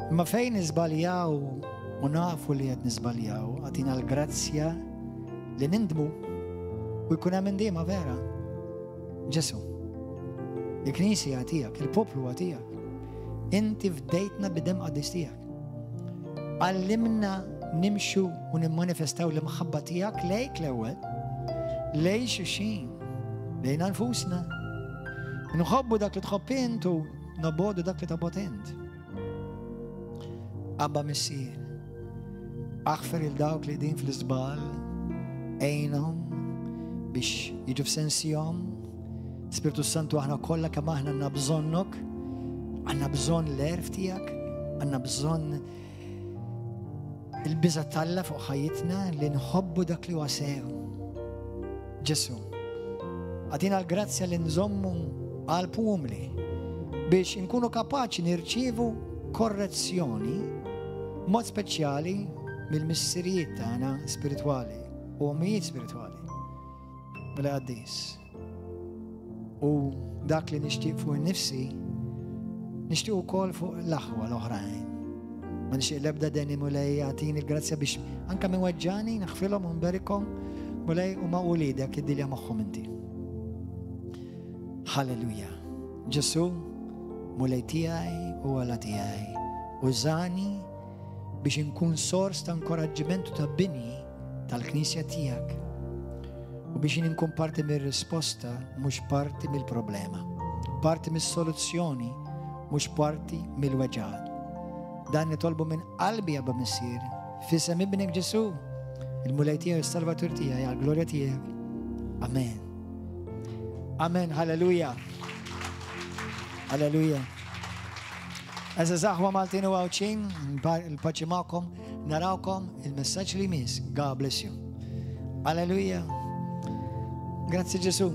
[SPEAKER 1] Imma fejn niżbaljaw u nafu li qed niżbaljaw, agħtina l-grazzja li nindmu u jkun hemm indiema vera. Ġesu, il-Knisja tiegħek, il-poplu huwa tiegħek. Inti fdejtna bidem qaddis tiegħek. Għallimna nimxu u nimmanifestaw l-imħabba tiegħek lejk l-ewwel, lej xulxin, lejna nfusna. Nħobbu dak li tħobb int u nobogħdu dak li tobgħod int. Abba Missier, aħfer il dawk li din fl-iżbal, għinhom biex jiġu f'sensihom. Spiritu Santu aħna kollha kemm aħna għandna bżonnok. Għandna bżonn l-għerf tiegħek, għandna bżonn il-biża' t'Alla fuq ħajjitna li nħobbu dak li huwa sew. Ġesu, għatina l-grazzja li nżommu qalb umli biex inkunu kapaċi nirċievu korrezzjoni mod speċjali mill-missirijiet tagħna spiritwali u ommijiet spiritwali. Mela qaddis. U dak li nixtieq fuq nifsi, nixtieq ukoll fuq l-aħwa l-oħrajn. Ma nixtieq l-ebda deni Mulej agħtini l-grazzja biex anka minn weġġani naħfilhom u nberikhom Mulej u ma' ulidek id-dilja magħhom inti. Halleluja. Ġesu, Mulej tiegħi u Alla tiegħi, użani biex inkun sors ta' inkoraġġiment u ta' bini tal-Knisja tiegħek u biex jien inkun parti mir-risposta mhux parti mill-problema, parti mis-soluzzjoni mhux parti mill-weġgħat. Dan nitolbu minn qalbi Abba Missier, f'isem ibnek Ġesu, il-Mulej tiegħi u s-Salvatur tiegħi għall-glorja tiegħek. Amen. Amen, halleluja. Halleluja. Għeżież aħwa Maltin u Għawdxin, il-paċi magħkom, narawkom il-messaġġ li jmiss. God bless you. Alleluja. Grazzi Ġesu.